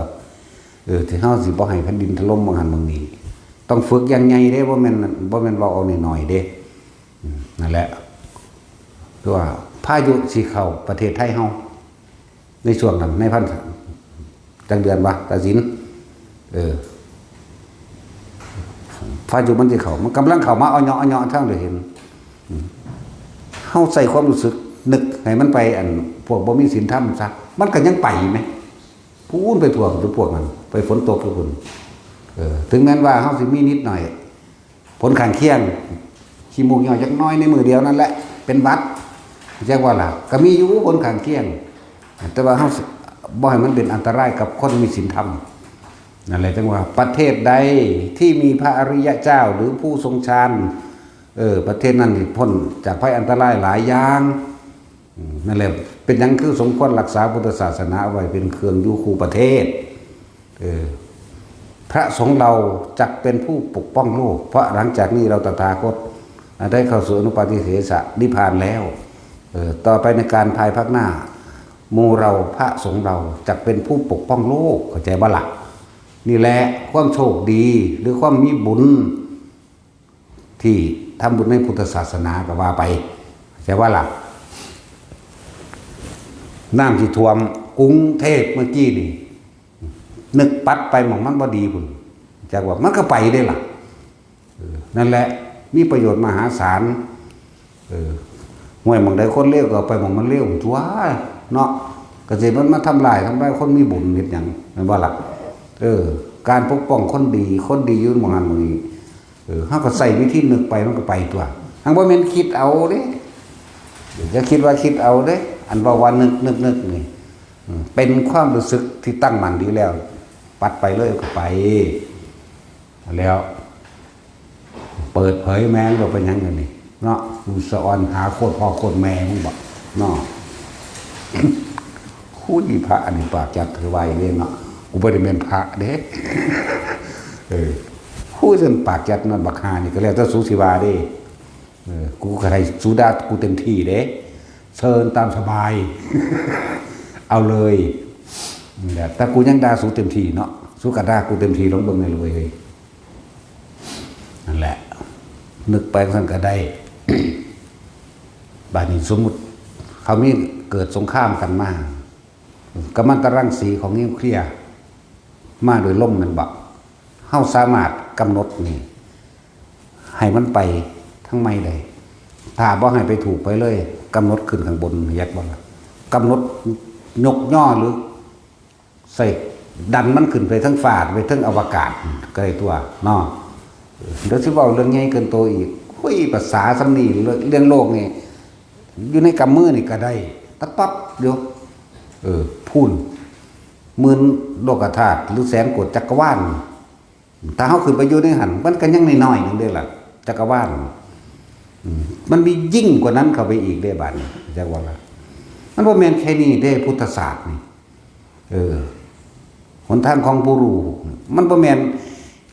เออ ที่เฮาสิบ่ให้แผ่นดินถล่มบางหันบางนี้ ต้องฝึกอย่างใหญ่เด้ บ่แม่น บ่แม่นเว้าเอาน้อยๆเด้ อืม นั่นแหละ ตัวพายุสิเข้าประเทศไทยเฮา ในช่วงนั้น ในพัน จักเดือนวะ กสิณ เออ พายุมันสิเข้า มันกำลังเข้ามา เอาเหยาะ เอาเหยาะ ทางเดียวเห็น อืม เฮาใส่ความรู้สึก นึกให้มันไป อัน พวกบ่มีศีลธรรมซะ มันก็ยังไปแหม พู้นไปท่วมอยู่พวกนั้น ไปฝนตกอยู่พุ้น เออ ถึงแม้นว่าเฮาสิมีนิดหน่อย ผลข้างเคียง ขี้มูกย่อยจักหน่อยในมื้อเดียวนั่นแหละ เป็นหวัด จักว่าล่ะ ก็มีอยู่ผลข้างเคียง แต่ว่าเฮาสิบ่ให้มันเป็นอันตรายกับคนมีศีลธรรม นั่นแหละจังว่า ประเทศใดที่มีพระอริยเจ้าหรือผู้ทรงฌาน เออ ประเทศนั้นนี่พ้นจากภัยอันตรายหลายอย่าง อืม นั่นแหละ เป็นหยังคือสมควรรักษาพุทธศาสนาไว้เป็นเครื่องอยู่คู่ประเทศ เออ พระสงฆ์เราจักเป็นผู้ปกป้องโลก เพราะหลังจากนี้เราตถาคตได้เข้าสู่อนุปาทิเสสนิพพานแล้ว เออ ต่อไปในการภายภาคหน้า หมู่เราพระสงฆ์เราจักเป็นผู้ปกป้องโลก เข้าใจบ่ล่ะ นี่แหละความโชคดีหรือความมีบุญ ที่ทำบุญในพุทธศาสนาก็ว่าไป ใช่ว่าล่ะ น้ำที่ท่วมกรุงเทพเมื่อกี้นี่ นึกปัดไปหม่องมันบ่ดีพุ้น จักว่ามันก็ไปได้ล่ะ เออ นั่นแหละ มีประโยชน์มหาศาล เออ ห้วยหม่องใดคนเลวก็เอาไปหม่องมันเลวตัวเนาะ ก็สิมันมาทำลาย ทำลายคนมีบุญเฮ็ดหยัง แม่นบ่ล่ะ เออ การปกป้องคนดี คนดีอยู่หม่องหั้นหม่องนี้ เออ เฮาก็ใส่วิธีนึกไป มันก็ไปตัว หั้นบ่แม่นคิดเอาเด้ อย่าคิดว่าคิดเอาเด้ อันเว้าว่านึก นึก นึกนี่ อืม เป็นความรู้สึกที่ตั้งมั่นดีแล้ว ปัดไปเลยก็ไป แล้ว เปิดเผยแม่งก็เป็นหยังกันนี่เนาะ กูสะออนหาโคตรพ่อโคตรแม่มึงบอกเนาะ คุยพระอันนี้ปากจัดถือไว้เด้เนาะ กูบ่ได้แม่นพระเด้ เออ คุยจนปากจัดนั่นบักฮานี่ก็แล้วแต่สูสิว่าเด้ เออ กูก็ให้สูด่ากูเต็มที่เด้ เชิญตามสบาย เอาเลย นี่แหละ แต่กูยังด่าสูเต็มที่เนาะ สูก็ด่ากูเต็มที่ ลองเบิ่งแหน่เว้ย นั่นแหละ นึกไปซั่นก็ได้ บาดนี้สมมุติ เขามีเกิดสงครามกันมา กัมมันตรังสีของนิวเคลียร์ มาโดยลมแม่นบ่ เฮาสามารถกำหนดนี่ ให้มันไปทางใหม่ได้ ถ้าบ่ให้ไปถูกไปเลย กำหนดขึ้นข้างบน แยกบ่ล่ะ กำหนดยกย่อหรือ ใส่ดันมันขึ้นไปเทิงฟ้า ไปเทิงอวกาศก็ได้ตัวเนาะ เดี๋ยวสิเว้าเรื่องใหญ่เกินโตอีก คุยภาษาส่ำนี้ เรื่อง เรื่องโลกนี่ อยู่ในกำมือนี่ก็ได้ ตะปั๊บอยู่ เออ พู้น หมื่นโลกธาตุ หรือแสนโกฏจักรวาล ถ้าเฮาขึ้นไปอยู่ในหั่น มันก็ยังน้อยๆหนึ่งเด้ล่ะ จักรวาล อืม มันมียิ่งกว่านั้นเข้าไปอีกเด้ บาดนี้ จักว่าล่ะ มันบ่แม่นแค่นี้เด้ พุทธศาสตร์นี่ เออ หนทางของผู้รู้ มันบ่แม่น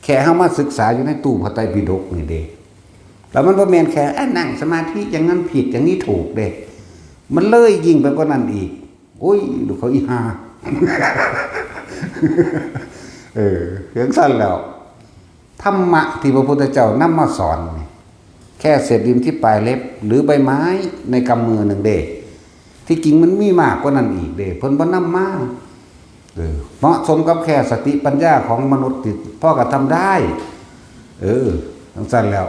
แค่เฮามาศึกษาอยู่ในตู้พระไตรปิฎกนี่เด้ แล้วมันบ่แม่นแค่ อ่ะ นั่งสมาธิอย่างนั้นผิด อย่างนี้ถูกเด้ มันเลยยิ่งไปกว่านั้นอีก โอ้ย ลูกเขาอีห่า เออจั่งซั่นแล้ว ธรรมะที่พระพุทธเจ้านำมาสอนนี่ แค่เศษดินที่ปลายเล็บ หรือใบไม้ในกำมือหนึ่งเด้ ที่จริงมันมีมากกว่านั้นอีกเด้ เพิ่นบ่นำมา เออ เหมาะสมกับแค่สติปัญญาของมนุษย์ที่พอกระทำได้ เออจั่งซั่นแล้ว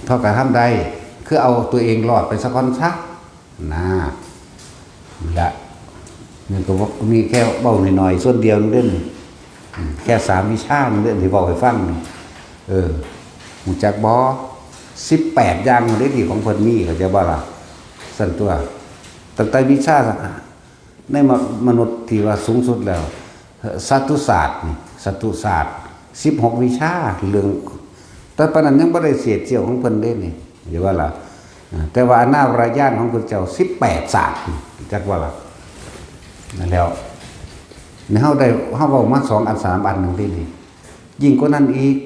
พอกระทำได้ คือเอาตัวเองรอดไปซะก่อนซะ นะ นี่ละ นี่ก็มีแค่เว้าหน่อยๆ ส่วนเดียวนึงเด้อ อืม แค่สามวิชานึงเด้อ ที่เว้าให้ฟังนี่ เออ รู้จักบ่ สิบแปดอย่างเด้อ ที่ของเพิ่นมี เข้าใจบ่ล่ะ ซั่นตั๊ว ตั้งแต่วิชา ในมะ- มนุษย์ที่ว่าสูงสุดแล้ว สัตตุศาสตร์นี่ สัตตุศาสตร์ สิบหกวิชา เรื่อง แต่ปานนั้นยังบ่ได้เศษเสี้ยวของเพิ่นเด้นี่ เข้าใจบ่ล่ะ อ่า แต่ว่าอนาบรญาณของพุทธเจ้า สิบแปดศาสตร์ จักบ่ล่ะ นั่นแล้ว นี่เฮาได้ เฮาเว้ามาสองอันสามอันหนึ่งเด้นี่ ยิ่งกว่านั้นอีก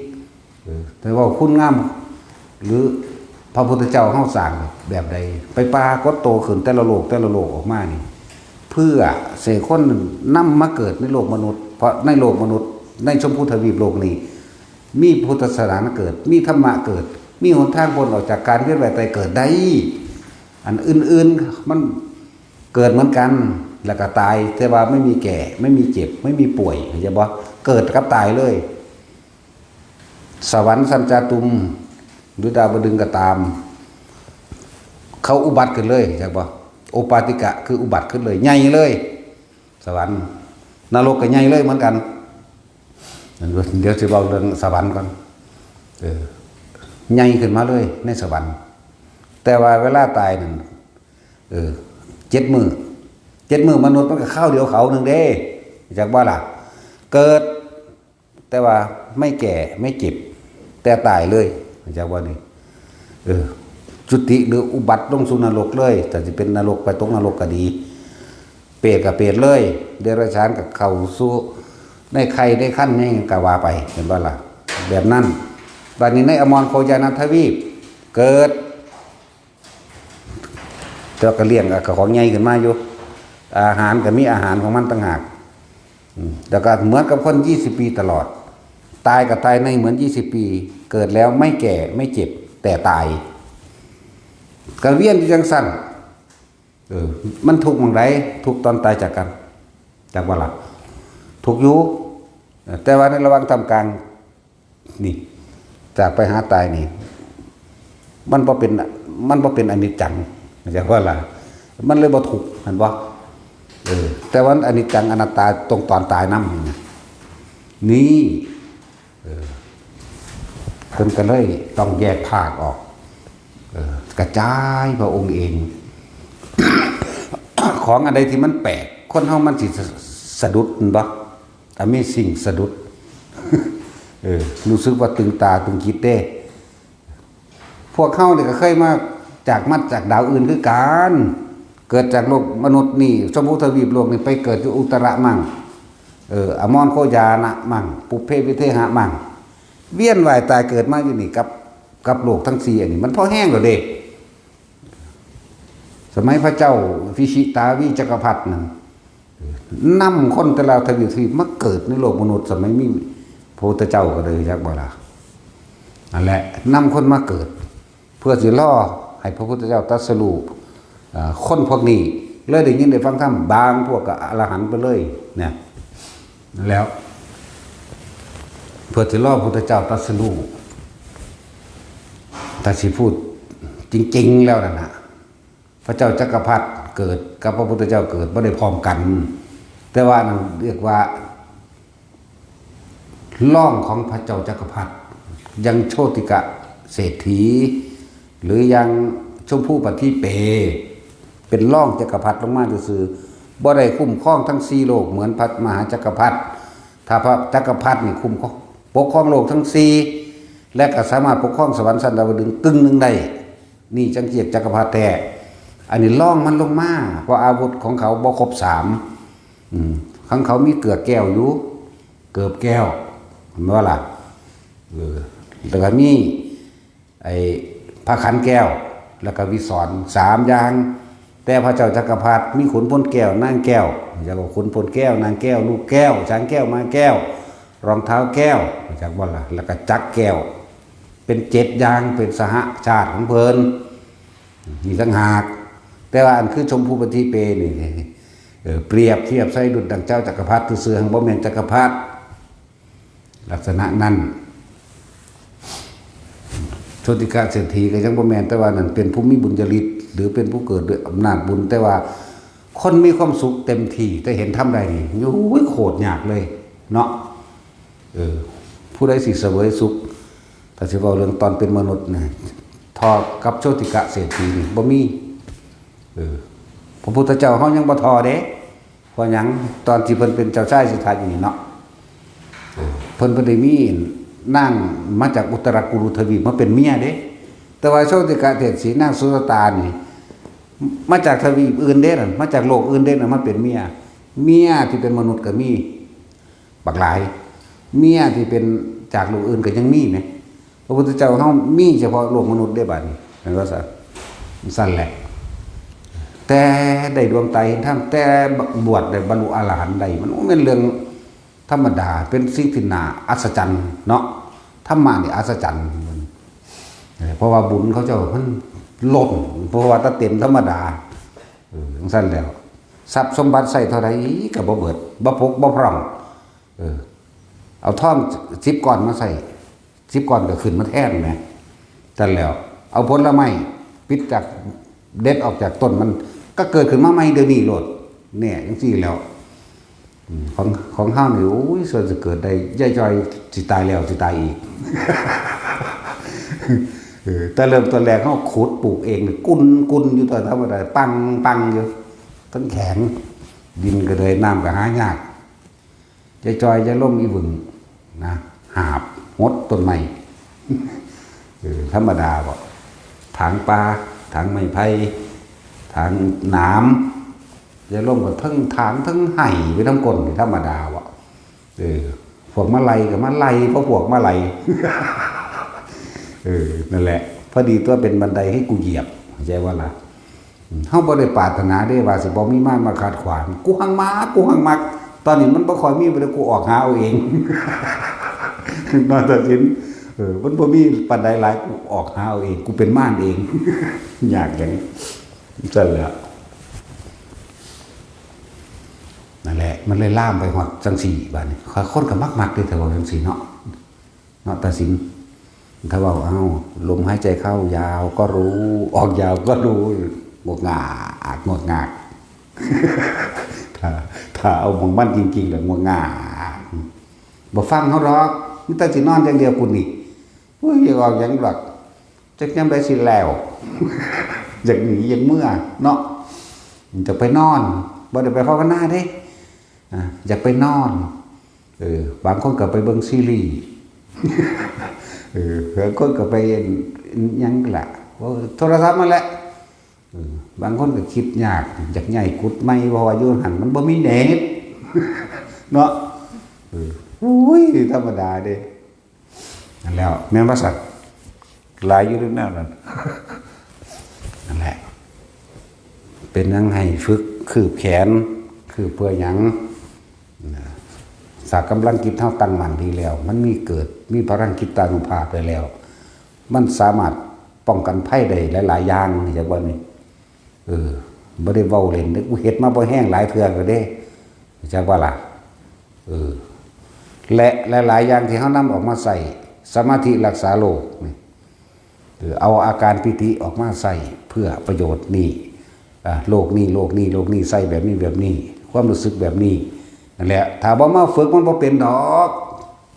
เออ แต่ว่าคุณงาม หรือพระพุทธเจ้าเฮาสร้างแบบใด ไปปรากฏโตขึ้นแต่ละโลกแต่ละโลกออกมานี่ เพื่อสิให้คนนำมาเกิดในโลกมนุษย์ เพราะในโลกมนุษย์ ในชมพูทวีปโลกนี้ มีพุทธศาสนาเกิด มีธรรมะเกิด มีหนทางพ้นออกจากการเวียนว่ายตายเกิดได้ อันอื่นๆ มันเกิดเหมือนกัน แล้วก็ตาย แต่ว่าไม่มีแก่ ไม่มีเจ็บ ไม่มีป่วย เข้าใจบ่ เกิดกับตายเลย สวรรค์ชั้นจาตุม หรือดาวดึงส์ก็ตาม เขาอุบัติขึ้นเลย เข้าใจบ่ โอปปาติกะ คืออุบัติขึ้นเลย ใหญ่เลย สวรรค์ นรกก็ใหญ่เลยเหมือนกัน เดี๋ยวสิเว้าเรื่องสวรรค์ก่อน เออ ใหญ่ขึ้นมาเลยในสวรรค์ แต่ว่าเวลาตายนั่น เออ เจ็ดมื้อ เจ็ดมื้อมนุษย์มันก็คราวเดียวเขาหนึ่งเด้ จักบ่ล่ะ เกิด แต่ว่าไม่แก่ ไม่เจ็บ แต่ตายเลย จักบ่นี่ เออ จุติหรืออุบัติลงสู่นรกเลย แต่สิเป็นนรก ไปตกนรกก็ดี เปรตก็เปรตเลย เดรัจฉานก็เข้าสู่ในไข่ในครรภ์ ในหยังก็ว่าไป เห็นบ่ล่ะ แบบนั้น บัดนี้ในอมรโคจรทวีป เกิด แต่ก็เลี้ยงเอาของใหญ่ขึ้นมาอยู่ อาหารก็มีอาหารของมันต่างหาก อืม แล้วก็เหมือนกับคนยี่สิบปีตลอด ตายก็ตายในเหมือนยี่สิบปี เกิดแล้วไม่แก่ ไม่เจ็บ แต่ตาย ก็เวียนอยู่จั่งซั่น เออ มันทุกข์หม่องใด ทุกข์ตอนตายจากกัน จักบ่ล่ะ ทุกข์อยู่ เออ แต่ว่าในระหว่างท่ามกลาง นี่ จากไปหาตายนี่ มันบ่เป็น มันบ่เป็นอนิจจัง จักบ่ล่ะ มันเลยบ่ทุกข์ เห็นบ่ เออ แต่ว่าอนิจจังอนัตตาตรงตอนตายนำนี่นะ นี่ เออ เพิ่นก็เลยต้องแยกภาคออก เออ กระจายพระองค์เอง ของอันใดที่มันแปลก คนเฮามันสิสะ- สะดุด แม่นบ่ Amazing สะดุด เออ รู้สึกว่าตึงตาตึงจิตเด้ พวกเฮานี่ก็เคยมาจาก มาจากดาวอื่นคือกัน เกิดจากโลกมนุษย์นี่ ชมพูทวีปโลกนี่ ไปเกิดอยู่อุตระมั่ง เออ อมรโคจรมั่ง ปุพเพวิเทหะมั่ง เวียนว่ายตายเกิดมาอยู่นี่กับ กับโลกทั้งสี่อันนี้ มันพอแฮงแล้วเด้ สมัยพระเจ้าวิชิตาวีจักรพรรดินั่น นำคนแต่ละทวีป ทวีปมาเกิดในโลกมนุษย์ สมัยมีพระพุทธเจ้าก็เลย จักบ่ล่ะ นั่นแหละ นำคนมาเกิด เพื่อสิรอให้พระพุทธเจ้าตรัสรู้ อ่า คนพวกนี้เลยได้ยินได้ฟังธรรม บางพวกก็อรหันต์ไปเลย เนี่ย แล้ว เพื่อสิรอพระพุทธเจ้าตรัสรู้ ถ้าสิพูดจริงๆแล้วนั่นน่ะ พระเจ้าจักรพรรดิเกิดกับพระพุทธเจ้าเกิดบ่ได้พร้อมกัน แต่ว่านั่นเรียกว่า รองของพระเจ้าจักรพรรดิ ยังโชติกะเศรษฐี หรือยังชมพูปฏิเป เป็นรองจักรพรรดิลงมาซื่อๆ บ่ได้คุ้มครองทั้งสี่โลกเหมือนพระมหาจักรพรรดิ ถ้าพระจักรพรรดินี่คุ้มครอง ปกครองโลกทั้งสี่ และก็สามารถปกครองสวรรค์ชั้นดาวดึงส์กึ่งหนึ่งได้ นี่จั่งเรียกจักรพรรดิแท้ อันนี้รองมันลงมา เพราะอาวุธของเขาบ่ครบสาม อืม ของเขามีเกือกแก้วอยู่ เกือบแก้ว เห็นบ่ล่ะ เออ แล้วก็มี ไอ้พระขันแก้ว แล้วก็วิสรสามอย่าง แต่พระเจ้าจักรพรรดิมีขุนพลแก้วนางแก้ว เรียกว่าขุนพลแก้วนางแก้ว ลูกแก้ว ช้างแก้ว ม้าแก้ว รองเท้าแก้ว รู้จักบ่ล่ะ แล้วก็จักรแก้ว เป็นเจ็ดอย่าง เป็นสหชาติของเพิ่น นี่ต่างหาก แต่ว่าอันคือชมพูปฏิเปนี่ เอ่อ เปรียบเทียบใส่ดุจดังเจ้าจักรพรรดิซื่อๆ หั้นบ่แม่นจักรพรรดิ ลักษณะนั้น โชติกะเศรษฐีก็ยังบ่แม่น แต่ว่านั่นเป็นผู้มีบุญญาฤทธิ์ หรือเป็นผู้เกิดด้วยอำนาจบุญ แต่ว่าคนมีความสุขเต็มที่ แต่เห็นธรรมได้นี่ โอ้ย โคตรยากเลย เนาะ เออ ผู้ใดสิเสวยสุข ถ้าสิเว้าเรื่องตอนเป็นมนุษย์นะ ท่อกับโชติกะเศรษฐีนี่บ่มี เออ พระพุทธเจ้าเฮายังบ่ท่อเด้ เพราะหยัง ตอนที่เพิ่นเป็นเจ้าชายสิทธัตถ์อยู่นี่เนาะ เออ เพิ่นบ่ได้มีนางมาจากอุตรากุรุทวีปมาเป็นเมียเด้ แต่ว่าโชติกะเศรษฐีนางสุชาตานี่ มาจากทวีปอื่นเด้นั่น มาจากโลกอื่นเด้นั่น มาเป็นเมีย เมียที่เป็นมนุษย์ก็มี บักหลาย เมียที่เป็นจากโลกอื่นก็ยังมีแหม พระพุทธเจ้าเฮามีเฉพาะโลกมนุษย์ได้บัดนี้ แม่นบ่ซั่น ซั่นแหละ แต่ได้ดวงตาเห็นธรรม แต่บวชได้บรรลุอรหันต์ได้ มันบ่แม่นเรื่องธรรมดา เป็นสิ่งที่น่าอัศจรรย์เนาะ ธรรมะนี่อัศจรรย์ เพราะว่าบุญเขาเจ้ามันล้น เพราะว่าถ้าเต็มธรรมดา เออ จั่งซั่นแล้ว ทรัพย์สมบัติใส่เท่าใดก็บ่เบิด บ่ปกบ่พร่อง เออ เอาทองสิบก้อนมาใส่ สิบก้อนก็ขึ้นมาแทนแหม ซั่นแล้ว เอาผลไม้ปิดจาก เด็ดออกจากต้นมัน ก็เกิดขึ้นมาใหม่เดี๋ยวนี้โลด เนี่ย จั่งซี้แล้ว อืม ของ ของเฮานี่ โอ้ย ส่วนสิเกิดได้ ยายจอยสิตายแล้วสิตายอีก เออ แต่เริ่มต้นแรกเฮาขุดปลูกเองนี่ กุนกุนอยู่ตอนธรรมดา ปังปังอยู่ ทั้งแข็ง ดินก็เลย น้ำก็หายาก ยายจอย ยายล่ม อีหวึง นะ หาบหดต้นไม้ เออ ธรรมดาบ่ ถางป่า ถางไม้ไผ่ ถางหนาม ยายล่มก็เทิงถางเทิงไห้ไปนำก้นนี่ ธรรมดาบ่ เออ พวกมาไล่ก็มาไล่ เพราะพวกมาไล่ เออ นั่นแหละ พอดีตัวเป็นบันไดให้กูเหยียบ เข้าใจบ่ล่ะ เฮาบ่ได้ปรารถนาเด้ว่าสิบ่มีมารมาขัดขวาง กูหังมัก กูหังมัก ตอนนี้มันบ่ค่อยมีบ่ได้ กูออกหาเอาเอง นอนตัดสิน เออ มันบ่มีปานใดหลาย กูออกหาเอาเอง กูเป็นมารเอง ยากหยัง ซั่นแหละ นั่นแหละ มันเลยลามไปฮอดจั่งซี้ บาดนี้ คนก็มักๆ เด้ ถ้าเว้าจั่งซี้เนาะ เนาะ ตัดสิน ถ้าเว้า เอ้า ลมหายใจเข้ายาวก็รู้ ออกยาวก็รู้ งวกงาก งวกงาก ถ้า ถ้าเอาหม่องมันจริงๆ แล้วงวกงาก บ่ฟังเฮาดอก มีแต่สินอนอย่างเดียว กูนี่ อุ้ย อยากออกหยังดอก จักยามใดสิแล้ว อยากหนี อยากเมือเนาะ อยากไปนอน บ่ได้ไปภาวนาเด้ อ่ะ อยากไปนอน เออ บางคนก็ไปเบิ่งซีรีส์ เออ บางคนก็ไปหยังล่ะ โอ้ โทรศัพท์นั่นแหละ เออ บางคนก็คิดยาก อยากย้ายกุฏิใหม่ เพราะว่าอยู่หั่นมันบ่มีเน็ต เนาะ เออ อุ้ย ธรรมดาเด้ นั่นแล้ว แม่นบ่ซั่น หลายอยู่เด้อแนวนั้น นั่นแหละ เป็นหยังให้ฝึกคืบแขน คืบเพื่อหยัง นะ ถ้ากำลังจิตเฮาตั้งมั่นดีแล้ว มันมีเกิด มีพลังจิตตานุภาพไปแล้ว มันสามารถป้องกันภัยได้หลายๆ อย่าง เข้าใจบ่นี่ เออ บ่ได้เว้าเล่นเด้อ กูเฮ็ดมาบ่แห้งหลายเทื่อแล้วเด้ เข้าใจบ่ล่ะ เออ และหลายๆ อย่างที่เฮานำออกมาใช้ สมาธิรักษาโรคนี่ เออ เอาอาการปีติออกมาใช้เพื่อประโยชน์นี่ อ่า โรคนี่ โรคนี่ โรคนี่ ใช้แบบนี้ แบบนี้ ความรู้สึกแบบนี้ นั่นแหละ ถ้าบ่มาฝึกมันบ่เป็นดอก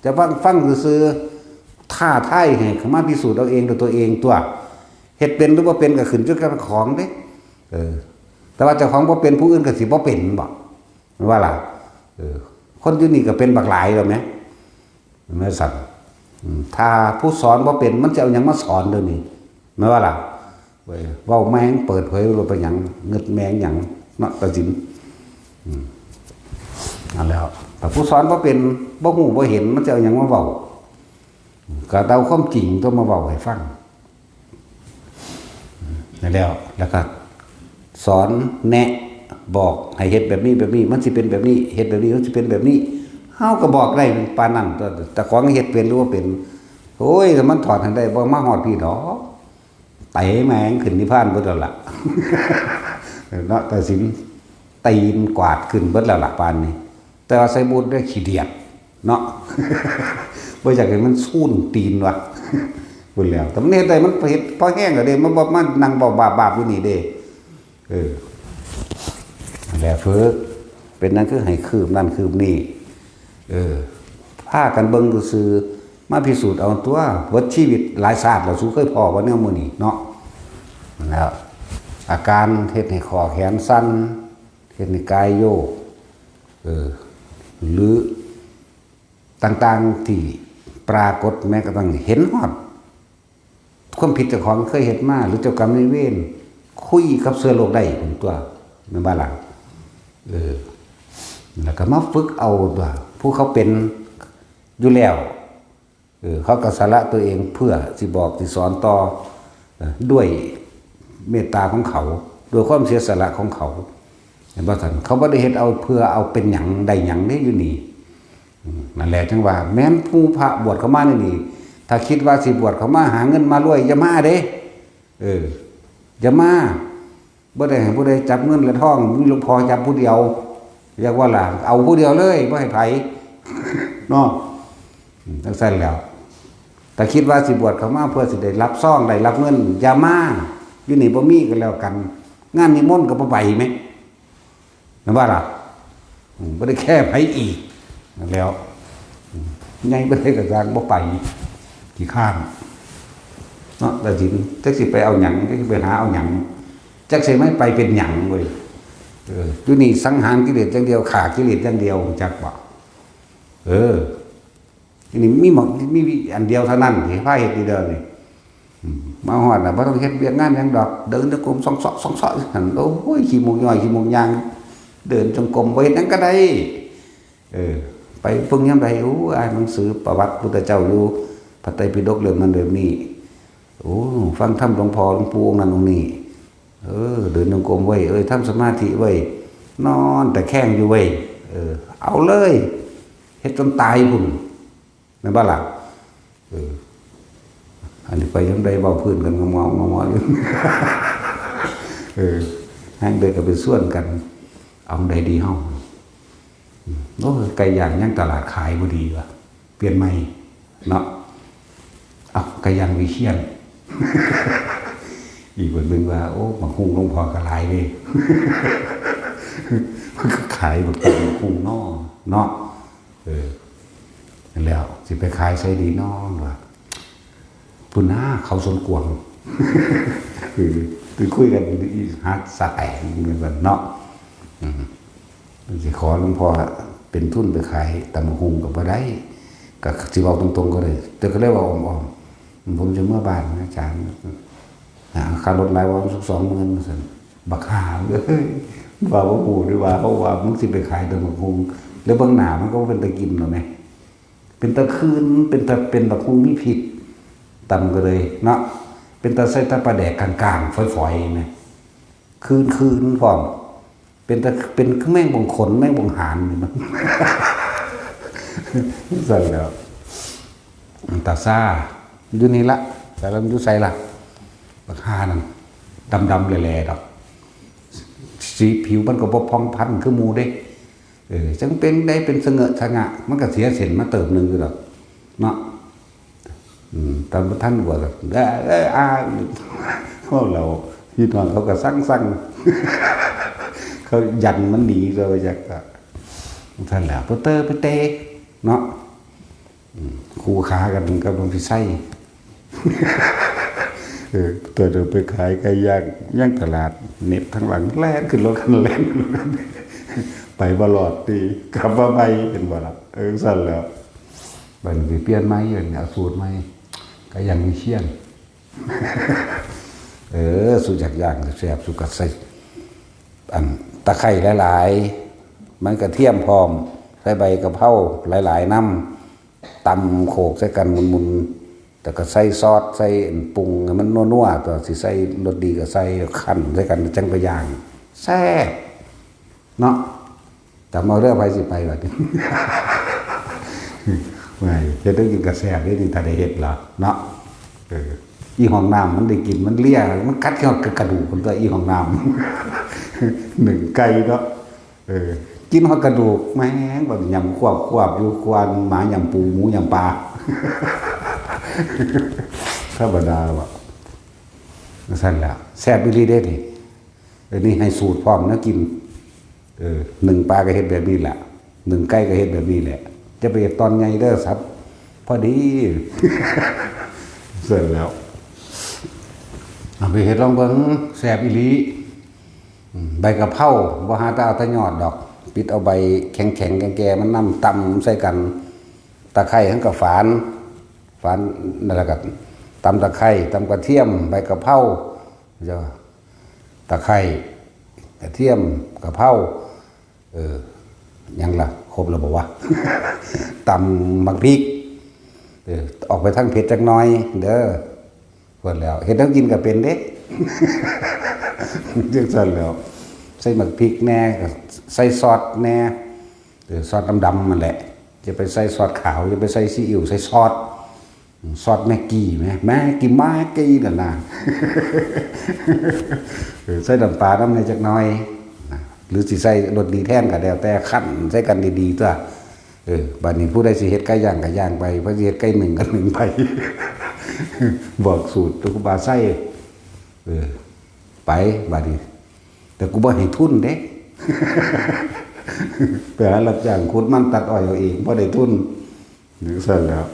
จะฟัง ฟังซื่อๆ ท้าทายให้เข้ามาพิสูจน์เอาเองด้วยตัวเองตัว เฮ็ดเป็นหรือบ่เป็นก็ขึ้นอยู่กับเจ้าของเด้ เออ แต่ว่าเจ้าของบ่เป็น ผู้อื่นก็สิบ่เป็นบ่ แม่นบ่ล่ะ เออ คนอยู่นี่ก็เป็นบักหลายแล้วแหม แม่นซั่น อืม ถ้าผู้สอนบ่เป็น มันสิเอาหยังมาสอนเดี๋ยวนี้ แม่นบ่ล่ะ เว้ย เว้าแม่งเปิดเผยโลดไปหยัง เงิดแม่งหยัง เนาะ ตัดสิน อืม นั่นแหล้ว ถ้าผู้สอนบ่เป็น บ่ฮู้บ่เห็น มันสิเอาหยังมาเว้า ก็เอาความจริงตัวมาเว้าให้ฟัง แล้ว แล้วก็สอนแนะบอกให้เฮ็ดแบบนี้แบบนี้ มันสิเป็นแบบนี้ เฮ็ดแบบนี้มันสิเป็นแบบนี้ เฮาก็บอกได้ปานนั้น แต่แต่ของเฮ็ดเป็นหรือว่าเป็น โอ้ย ถ้ามันถอดให้ได้ บ่มาฮอดพี่ดอก เตะแม่งขึ้นนิพพานเบิดแล้วล่ะ เนาะ แต่สินตีนกวาดขึ้นเบิดแล้วล่ะปานนี้ แต่ว่าใส่บูทได้ขี้เดียดเนาะ บ่อยากให้มันซูนตีนว่ะ พูดแล้ว แต่มันเฮ็ดได้ มันเฮ็ดพอแห้งแล้วเด้ มันบ่มานั่งเบาบาบๆอยู่นี่เด้ เออ นั่นแหละฝึก เป็นนั่นคือให้คืบนั่นคืบนี่ เออ พากันเบิ่งซื่อๆ มาพิสูจน์เอาตัว เบิดชีวิตหลายชาติแล้ว สูเคยพ้อบ่แนวมื้อนี้เนาะ นั่นแหล้ว อาการเฮ็ดให้ข้อแขนสั่น เฮ็ดให้กายโยก เออ หรือต่างๆที่ปรากฏ แม้กระทั่งเห็นฮอดความผิดเจ้าของเคยเฮ็ดมา หรือเจ้ากรรมนายเวร คุยกับเชื้อโรคได้ เป็นตัว แม่นบ่ล่ะ เออ แล้วก็มาฝึกเอาตัว ผู้เขาเป็นอยู่แล้ว เออ เขาก็สละตัวเองเพื่อสิบอกสิสอนต่อ เอ่อ ด้วยเมตตาของเขา ด้วยความเสียสละของเขา เห็นบ่ท่าน เขาบ่ได้เฮ็ดเอาเพื่อเอาเป็นหยังได้หยังเด้อยู่นี่ อืม นั่นแหละจั่งว่า แม้นผู้พระบวชเข้ามานี่นี่ ถ้าคิดว่าสิบวชเข้ามาหาเงินมารวย อย่ามาเด้ เออ อย่ามา บ่ได้ให้ผู้ใดจับเงินและทอง มีหลวงพ่อจับผู้เดียว เรียกว่าล่ะ เอาผู้เดียวเลย บ่ให้ไผ เนาะ อืม จั่งซั่นแหล้ว ถ้าคิดว่าสิบวชเข้ามาเพื่อสิได้รับซอง ได้รับเงิน อย่ามา อยู่นี่บ่มีก็แล้วกัน งานนิมนต์ก็บ่ไปแหม แม่นบ่ล่ะ อืม บ่ได้แค่ไผอีก นั่นแหล้ว อืม ใหญ่บ่ได้ก็สร้าง บ่ไป ขี้คร้าน เนาะ แต่สิ จักสิไปเอาหยัง จักสิไปหาเอาหยัง จักสิไม่ไปเป็นหยังเว้ย เออ อยู่นี่สังหารกิเลสอย่างเดียว ฆ่ากิเลสอย่างเดียว รู้จักบ่ เออ ทีนี้มีหม่อง มีอันเดียวเท่านั้นที่พาเฮ็ดอยู่เดี๋ยวนี้ อืม มาฮอดน่ะ บ่ต้องเฮ็ดเวียกงานหยังดอก เดินจงกรมส่องเซาะส่องเซาะหั่น โอ้ย ขี้มูกย้อย ขี้มูกยาง เดินจงกรม บ่เฮ็ดหยังก็ได้ เออ ไปเบิ่งยามใด โอ้ อ่านหนังสือประวัติพุทธเจ้าอยู่ พระไตรปิฎกเล่มนั้นเล่มนี้ โอ้ ฟังธรรมหลวงพ่อหลวงปู่องค์นั้นองค์นี้ เออ เดินจงกรมเว้ย เอ้ย ทำสมาธิเว้ย นอนตะแคงอยู่เว้ย เออ เอาเลย เฮ็ดจนตายพุ้น แม่นบ่ล่ะ เออ อันนี้ไปยามใดเว้าพื้นกันงอๆๆๆ อยู่ เออ แฮงใดก็ไปชวนกัน เอาใดดีเฮา อืม โอ้ย ไก่ย่างยังตลาดขายบ่ดีว่ะ เปลี่ยนใหม่ เนาะ เอาไก่ย่างวิเชียร อีกคนหนึ่งว่า โอ้ บักฮุ่งหลวงพ่อก็หลายเด้ มันก็ขายบักฮุ่งเนาะ เนาะ เออ นั่นแหล้ว สิไปขายไสดีเนาะ ว่า พุ้นนา เขาสวนกวาง คือ คือคุยกันอีหาสาแตงเหมือนกันเนาะ อืม สิขอหลวงพ่อเป็นทุนไปขายตำบักหุ่งก็บ่ได้ ก็สิเว้าตรงๆก็ได้ แต่ก็เลยเว้าอ้อมๆ ผมจะเมือบ้านนะอาจารย์ อ่า ค่ารถหลายว่า สองหมื่น ว่าซั่น บักห่าเอ้ย ว่าบ่ฮู้หรือว่า เพราะว่ามึงสิไปขายตำบักหุ่ง แล้วเบิ่งหน้ามันก็บ่เป็นตากินหรอกแหม เป็นตาคืน เป็นตา เป็นบักหุ่งมีพิษ ตำก็เลยเนาะ เป็นตาใส่ตาปลาแดกกลางๆ ฝอยๆ นะ คืนๆ พร้อม เป็นตา เป็นคือแมงบงขน แมงบงหานนี่มัน ซั่นแหล้ว ตาซ่า อยู่นี่ละ แต่ละมันอยู่ไสล่ะ บักห่านั่น ดำๆ แหล่ๆ ดอก สีผิวมันก็บ่ผ่องพันคือหมู่เด้ เออ จั่งเป็นได้เป็นสะเงอะสะงะ มันก็เสียเส้นมาเติบหนึ่งอยู่ดอก เนาะ อืม ตอนบ่ทันบวชก็ เอ้ย เอ้ย อ่า พวกเราพี่น้องเขาก็สั่งๆ เขายันมันหนี ก็ว่าจักก็ ซั่นแหละ ไปเตอไปเตะ เนาะ อืม คู่ขากันกับหลวงพี่ไส้ เออ ตัวเดินไปขายไก่ย่าง ย่างตลาด เหน็บทางหลัง แล่นขึ้นรถคันแล่น ไปบ่รอดติ กลับมาใหม่ เห็นบ่ล่ะ เออ ซั่นแหล้ว บัดนี้ไปเปลี่ยนใหม่อยู่นี่ เอาสูตรใหม่ ไก่ย่างวิเชียร เออ สูตรอยากย่างแซ่บๆ สูตรก็ใส่ อัน ตะไคร้หลายๆ มันกระเทียมพร้อม ใส่ใบกะเพราหลายๆ นำ ตำโขกใส่กันหมุนๆ แต่ก็ใส่ซอส ใส่ปรุงให้มันนัวๆ ตัวสิใส่รสดีก็ใส่ คั่นใส่กันจั่งไปย่าง แซ่บเนาะ แต่มาเรื่องไผสิไปบัดนี้ ว่าเฮ็ดได้กินก็แซ่บเด้นี่ ถ้าได้เฮ็ดแล้วเนาะ เออ อีห้องน้ำมันได้กิน มันเลีย มันกัดเข้ากระดูกมันตัว อีห้องน้ำ หนึ่งไก่เนาะ เออ กินฮอดกระดูก แม่ง บัดยำควบๆ อยู่ ควานหมายำปู หมูยำปลา ธรรมดาว่ะ ซั่นแหละ แซ่บอีหลีเด้นี่ เออ นี่ให้สูตรพร้อมนะกิน เออ หนึ่งปลาก็เฮ็ดแบบนี้แหละ หนึ่งไก่ก็เฮ็ดแบบนี้แหละ จะไปเฮ็ดตอนใหญ่เด้อ สับพอดี เสร็จแล้ว เอาไปเฮ็ดลองเบิ่ง แซ่บอีหลี อืม ใบกะเพรา บ่หาแต่เอาแต่ยอดดอก ปิดเอาใบแข็งๆ แก่ๆ มันนำ ตำใส่กัน ตะไคร้หั่นก็ฝาน ฝานนั่นแหละก็ ตำตะไคร้ ตำกระเทียม ใบกะเพรา เจ้า ตะไคร้ กระเทียม กะเพรา เออ หยังล่ะ ครบแล้วบ่วะ ตำหมากพริก เออ ออกไปทางเผ็ดจักหน่อย เด้อ พอแล้ว เฮ็ดแนวกินก็เป็นเด้ จั่งซั่นแหล้ว ใส่หมากพริกแหน่ ใส่ซอสแหน่ เออ ซอสดำๆ นั่นแหละ อย่าไปใส่ซอสขาว อย่าไปใส่ซีอิ๊ว ใส่ซอส ซอสแม็กกี้แหม แม็กกี้ แม็กกี้ นั่นน่ะ เออ ใส่น้ำปลานำแหน่จักหน่อย นะ หรือสิใส่รสดีแทนก็แล้วแต่ คั่นใส่กันดีๆ ตัว เออ บัดนี้ผู้ใดสิเฮ็ดไก่ย่างก็ย่างไป ผู้สิเฮ็ดไก่นึ่งก็นึ่งไป บอกสูตรครูบาไส้ เออ ไป บัดนี้ แต่กูบ่ให้ทุนเด้ ไปหารับจ้างขุดมันตัดอ้อยเอาเอง บ่ได้ทุน จั่งซั่นแหล้ว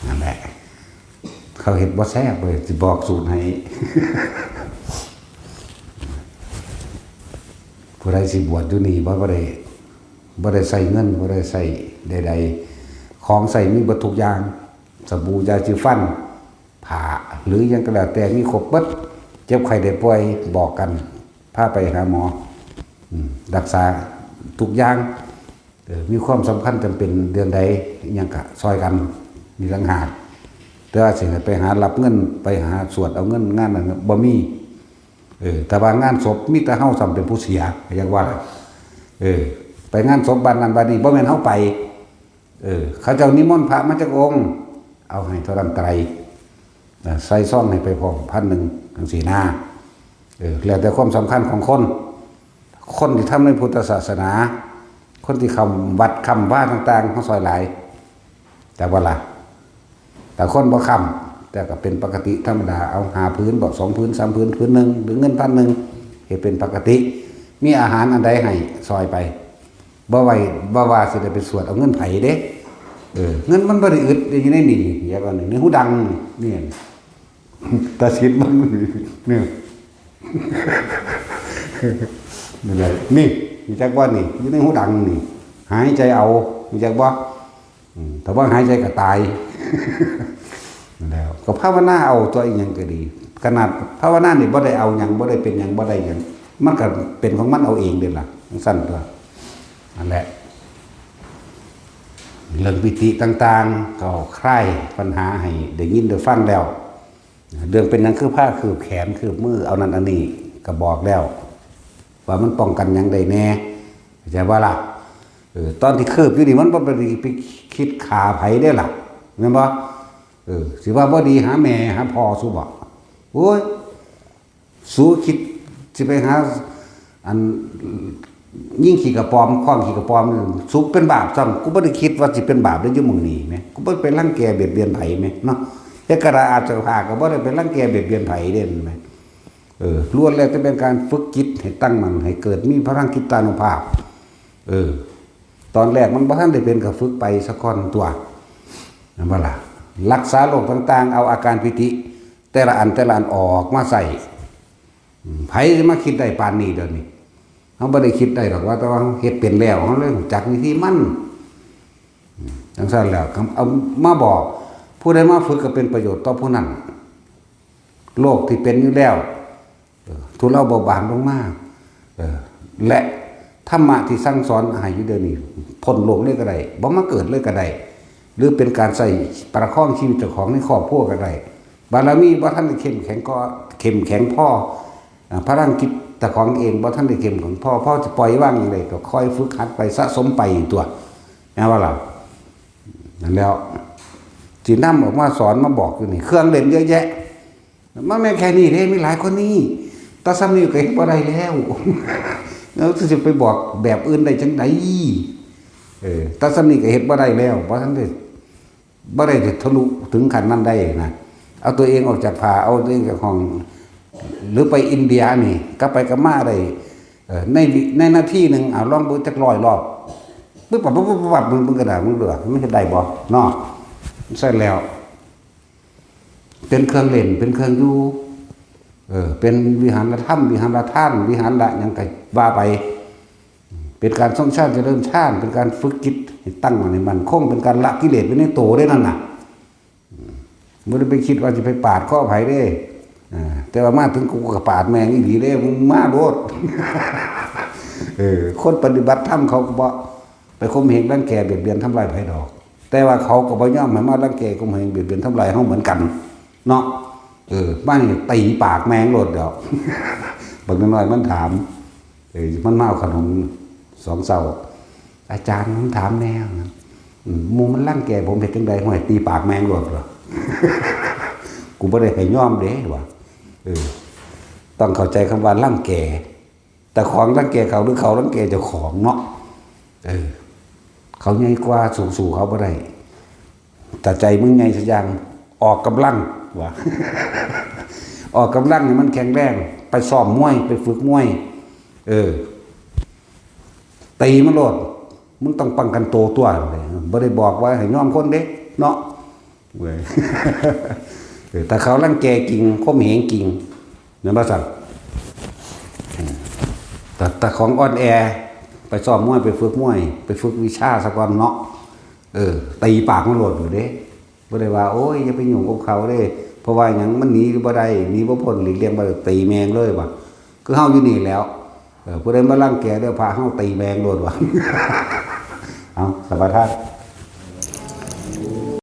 นั่นแหละ เขาเฮ็ดบ่แซ่บเว้ย สิบอกสูตรให้ ผู้ใดสิบวชอยู่นี่ บ่ บ่ได้ บ่ได้ใช้เงิน บ่ได้ใช้ใดๆ ของใช้มีเบิดทุกอย่าง สบู่ ยาสีฟัน ผ้า หรือหยังก็แล้วแต่ มีครบเบิด เจ็บไข้ได้ป่วย บอกกัน พาไปหาหมอ อืม รักษาทุกอย่าง เออ มีความสำคัญจำเป็นเรื่องใด อิหยังก็ซ่อยกัน นี่ต่างหาก แต่ว่าสิให้ไปหารับเงิน ไปหาสวดเอาเงินงานนั้นบ่มี เออ แต่ว่างานศพมีแต่เฮาซ้ำเป็นผู้เสีย อยากว่า เออ ไปงานศพบ้านนั้นบ้านนี้ บ่แม่นเฮาไป เออ เขาเจ้านิมนต์พระมาจักองค์ เอาให้เท่านั้นไตร นะ ใส่ซองให้ไปพร้อม พันหนึ่ง จั่งซี้นะ เออ แล้วแต่ความสำคัญของคน คนที่ทำในพุทธศาสนา คนที่เข้าวัดเข้าวาต่างๆ เขาซ่อยหลาย แต่ว่าล่ะ แต่คนบ่ค้ำ แต่ก็เป็นปกติธรรมดา เอาห้าผืนบ่ สองผืน สามผืน ผืนหนึ่ง หรือเงินพันหนึ่ง เฮ็ดเป็นปกติ มีอาหารอันใดให้ซ่อยไป บ่ไว้ บ่ว่าสิได้ไปสวดเอาเงินไผเด้ เออ เงินมันบ่ได้อึดอยู่ในนี่ อย่าว่าในหูดังนี่ นี่ ตาสินมัน นี่ นี่แหละ นี่ รู้จักบ่นี่ อยู่ในหูดังนี่ หายใจเอา รู้จักบ่ อืม ถ้าบ่หายใจก็ตาย แล้วก็ภาวนาเอาตัว อีหยังก็ดี ขนาดภาวนานี่บ่ได้เอาหยัง บ่ได้เป็นหยัง บ่ได้หยัง มันก็เป็นของมันเอาเองเด้ล่ะ จั่งซั่นตัว นั่นแหละ เรื่องปิติต่างๆ ก็คลายปัญหาให้ได้ยินได้ฟังแล้ว เรื่องเป็นหยังคือผ้าคืบแขนคืบมือ เอานั่นอันนี้ก็บอกแล้ว ว่ามันป้องกันหยังได้แหน่ เข้าใจบ่ล่ะ เออ ตอนที่คืบอยู่นี่มันบ่ไป ไปคิดฆ่าไผเด้ล่ะ แม่นบ่ เออ สิว่าบ่ดีหาแม่หาพ่อสูบ่ โอ้ย สูคิดสิไปหา อัน ยิงขี้กระป๋อม คว้างขี้กระป๋อมนี่ สูเป็นบาปซ้ำ กูบ่ได้คิดว่าสิเป็นบาปเด้อยู่หม่องนี้แหม กูบ่ได้ไปรังแกเบียดเบียนไผแหมเนาะ เฮ็ดกระดาษอาบเสื้อผ้าก็บ่ได้ไปรังแกเบียดเบียนไผเด้แหม เออ ล้วนแล้วแต่เป็นการฝึกจิตให้ตั้งมั่น ให้เกิดมีพลังจิตตานุภาพ เออ ตอนแรกมันบ่ทันได้เป็นก็ฝึกไปซะก่อนตัว นั่นบ่ล่ะ รักษาโรคต่างๆ เอาอาการปิติ แต่ละอันแต่ละอันออกมาใช้ อืม ไผสิมาคิดได้ปานนี้เดี๋ยวนี้ เฮาบ่ได้คิดได้ดอก ว่าแต่ว่าเฮาเฮ็ดเป็นแล้ว เฮาเลยรู้จักวิธีมัน อืม จั่งซั่นแล้ว เอามาบอก ผู้ใดมาฝึกก็เป็นประโยชน์ต่อผู้นั้น โรคที่เป็นอยู่แล้ว เออ ทุเลาเบาบางลงมา เออ และธรรมะที่สั่งสอนให้อยู่เดี๋ยวนี้ พ้นโลกเลยก็ได้ บ่มาเกิดเลยก็ได้ หรือเป็นการใส่ประคองชีวิตเจ้าของในครอบครัวก็ได้ บารมีบ่ทันได้เข้มแข็งก็เข้มแข็งพอ อ่า พลังจิตเจ้าของเองบ่ทันได้เข้มแข็งพอ พอจะปล่อยวางอย่างไรก็ค่อยฝึกหัดไปสะสมไปตัว แม่นบ่ล่ะ นั่นแล้ว สินำออกมาสอนมาบอกอยู่นี่ เครื่องเล่นเยอะแยะ มันแม่นแค่นี้เด้ มีหลายกว่านี้ แต่ส่ำนี้ก็เฮ็ดบ่ได้แล้ว แล้วสิไปบอกแบบอื่นได้จังใด เออ แต่ส่ำนี้ก็เฮ็ดบ่ได้แล้ว บ่ทันได้ บ่ได้ทะลุถึงขั้นนั้นได้นะ เอาตัวเองออกจากผ้า เอาตัวเองจากห้อง หรือไปอินเดียนี่ กลับไปกลับมาได้ เอ่อ ในวิ ในนาทีหนึ่ง เอาลองเบิ่งจักร้อยรอบ ปึ๊บปั๊บ ปึ๊บปั๊บ ปึ๊บปั๊บ มึง มึงก็ได้ มึงเลือก มันจะได้บ่เนาะ ใช่แล้ว เป็นเครื่องเล่น เป็นเครื่องอยู่ เออ เป็นวิหารธรรม วิหารทาน วิหารละหยังก็ว่าไป เป็นการทรงฌานเจริญฌาน เป็นการฝึกจิตให้ตั้งมั่นให้มั่นคง เป็นการละกิเลสไปในโตได้นั่นน่ะ อืม บ่ได้ไปคิดว่าสิไปปาดคอไผเด้ อ่า แต่ว่ามาถึงกูก็ปาดแม่งอีหลีเด้ มึงมาโลด เออ คนปฏิบัติธรรมเขาก็บ่ไปข่มเหงรังแกเบียดเบียนทำลายไผดอก แต่ว่าเขาก็บ่ยอมให้มารังแกข่มเหงเบียดเบียนทำลายเฮาเหมือนกัน เนาะ เออ บ้านนี่ตีปากแม่งโลดดอก บักน้อยๆมันถาม เออ มันมาเอาขนมสองเซา "อาจารย์ ผมถามแน่" อืม "หมู่มันรังแกผมเฮ็ดจั่งใด" "ห้วย ตีปากแม่งโลด" ว่า "กูบ่ได้ให้ยอมเด้" ว่า เออ ต้องเข้าใจคำว่ารังแก แต่ของรังแกเขา หรือเขารังแกเจ้าของเนาะ เออ เขาใหญ่กว่า สู้ๆเขาบ่ได้ แต่ใจมึงใหญ่สักอย่าง ออกกำลัง ว่า ออกกำลังให้มันแข็งแรง ไปซ้อมมวย ไปฝึกมวย เออ ตีมันโลด มึงต้องป้องกันตัวตัวเลย บ่ได้บอกว่าให้ยอมคนเด้ เนาะ เว้ย เออ แต่เขารังแกจริง ข่มเหงจริง แม่นบ่ซั่น อืม แต่ แต่ของอ่อนแอ ไปซ้อมมวย ไปฝึกมวย ไปฝึกวิชาซะก่อนเนาะ เออ ตีปากมันโลดอยู่เด้ บ่ได้ว่า "โอ้ย อย่าไปยุ่งกับเขาเด้" เพราะว่าหยัง มันหนีบ่ได้ หนีบ่พ้น หลีกเลี่ยงบ่ได้ ตีแม่งเลยว่ะ คือเฮาอยู่นี่แล้ว เออ ผู้ใดมารังแกเด้อ พระเฮาตีแม่งโลดว่ะ เอา สมาทาน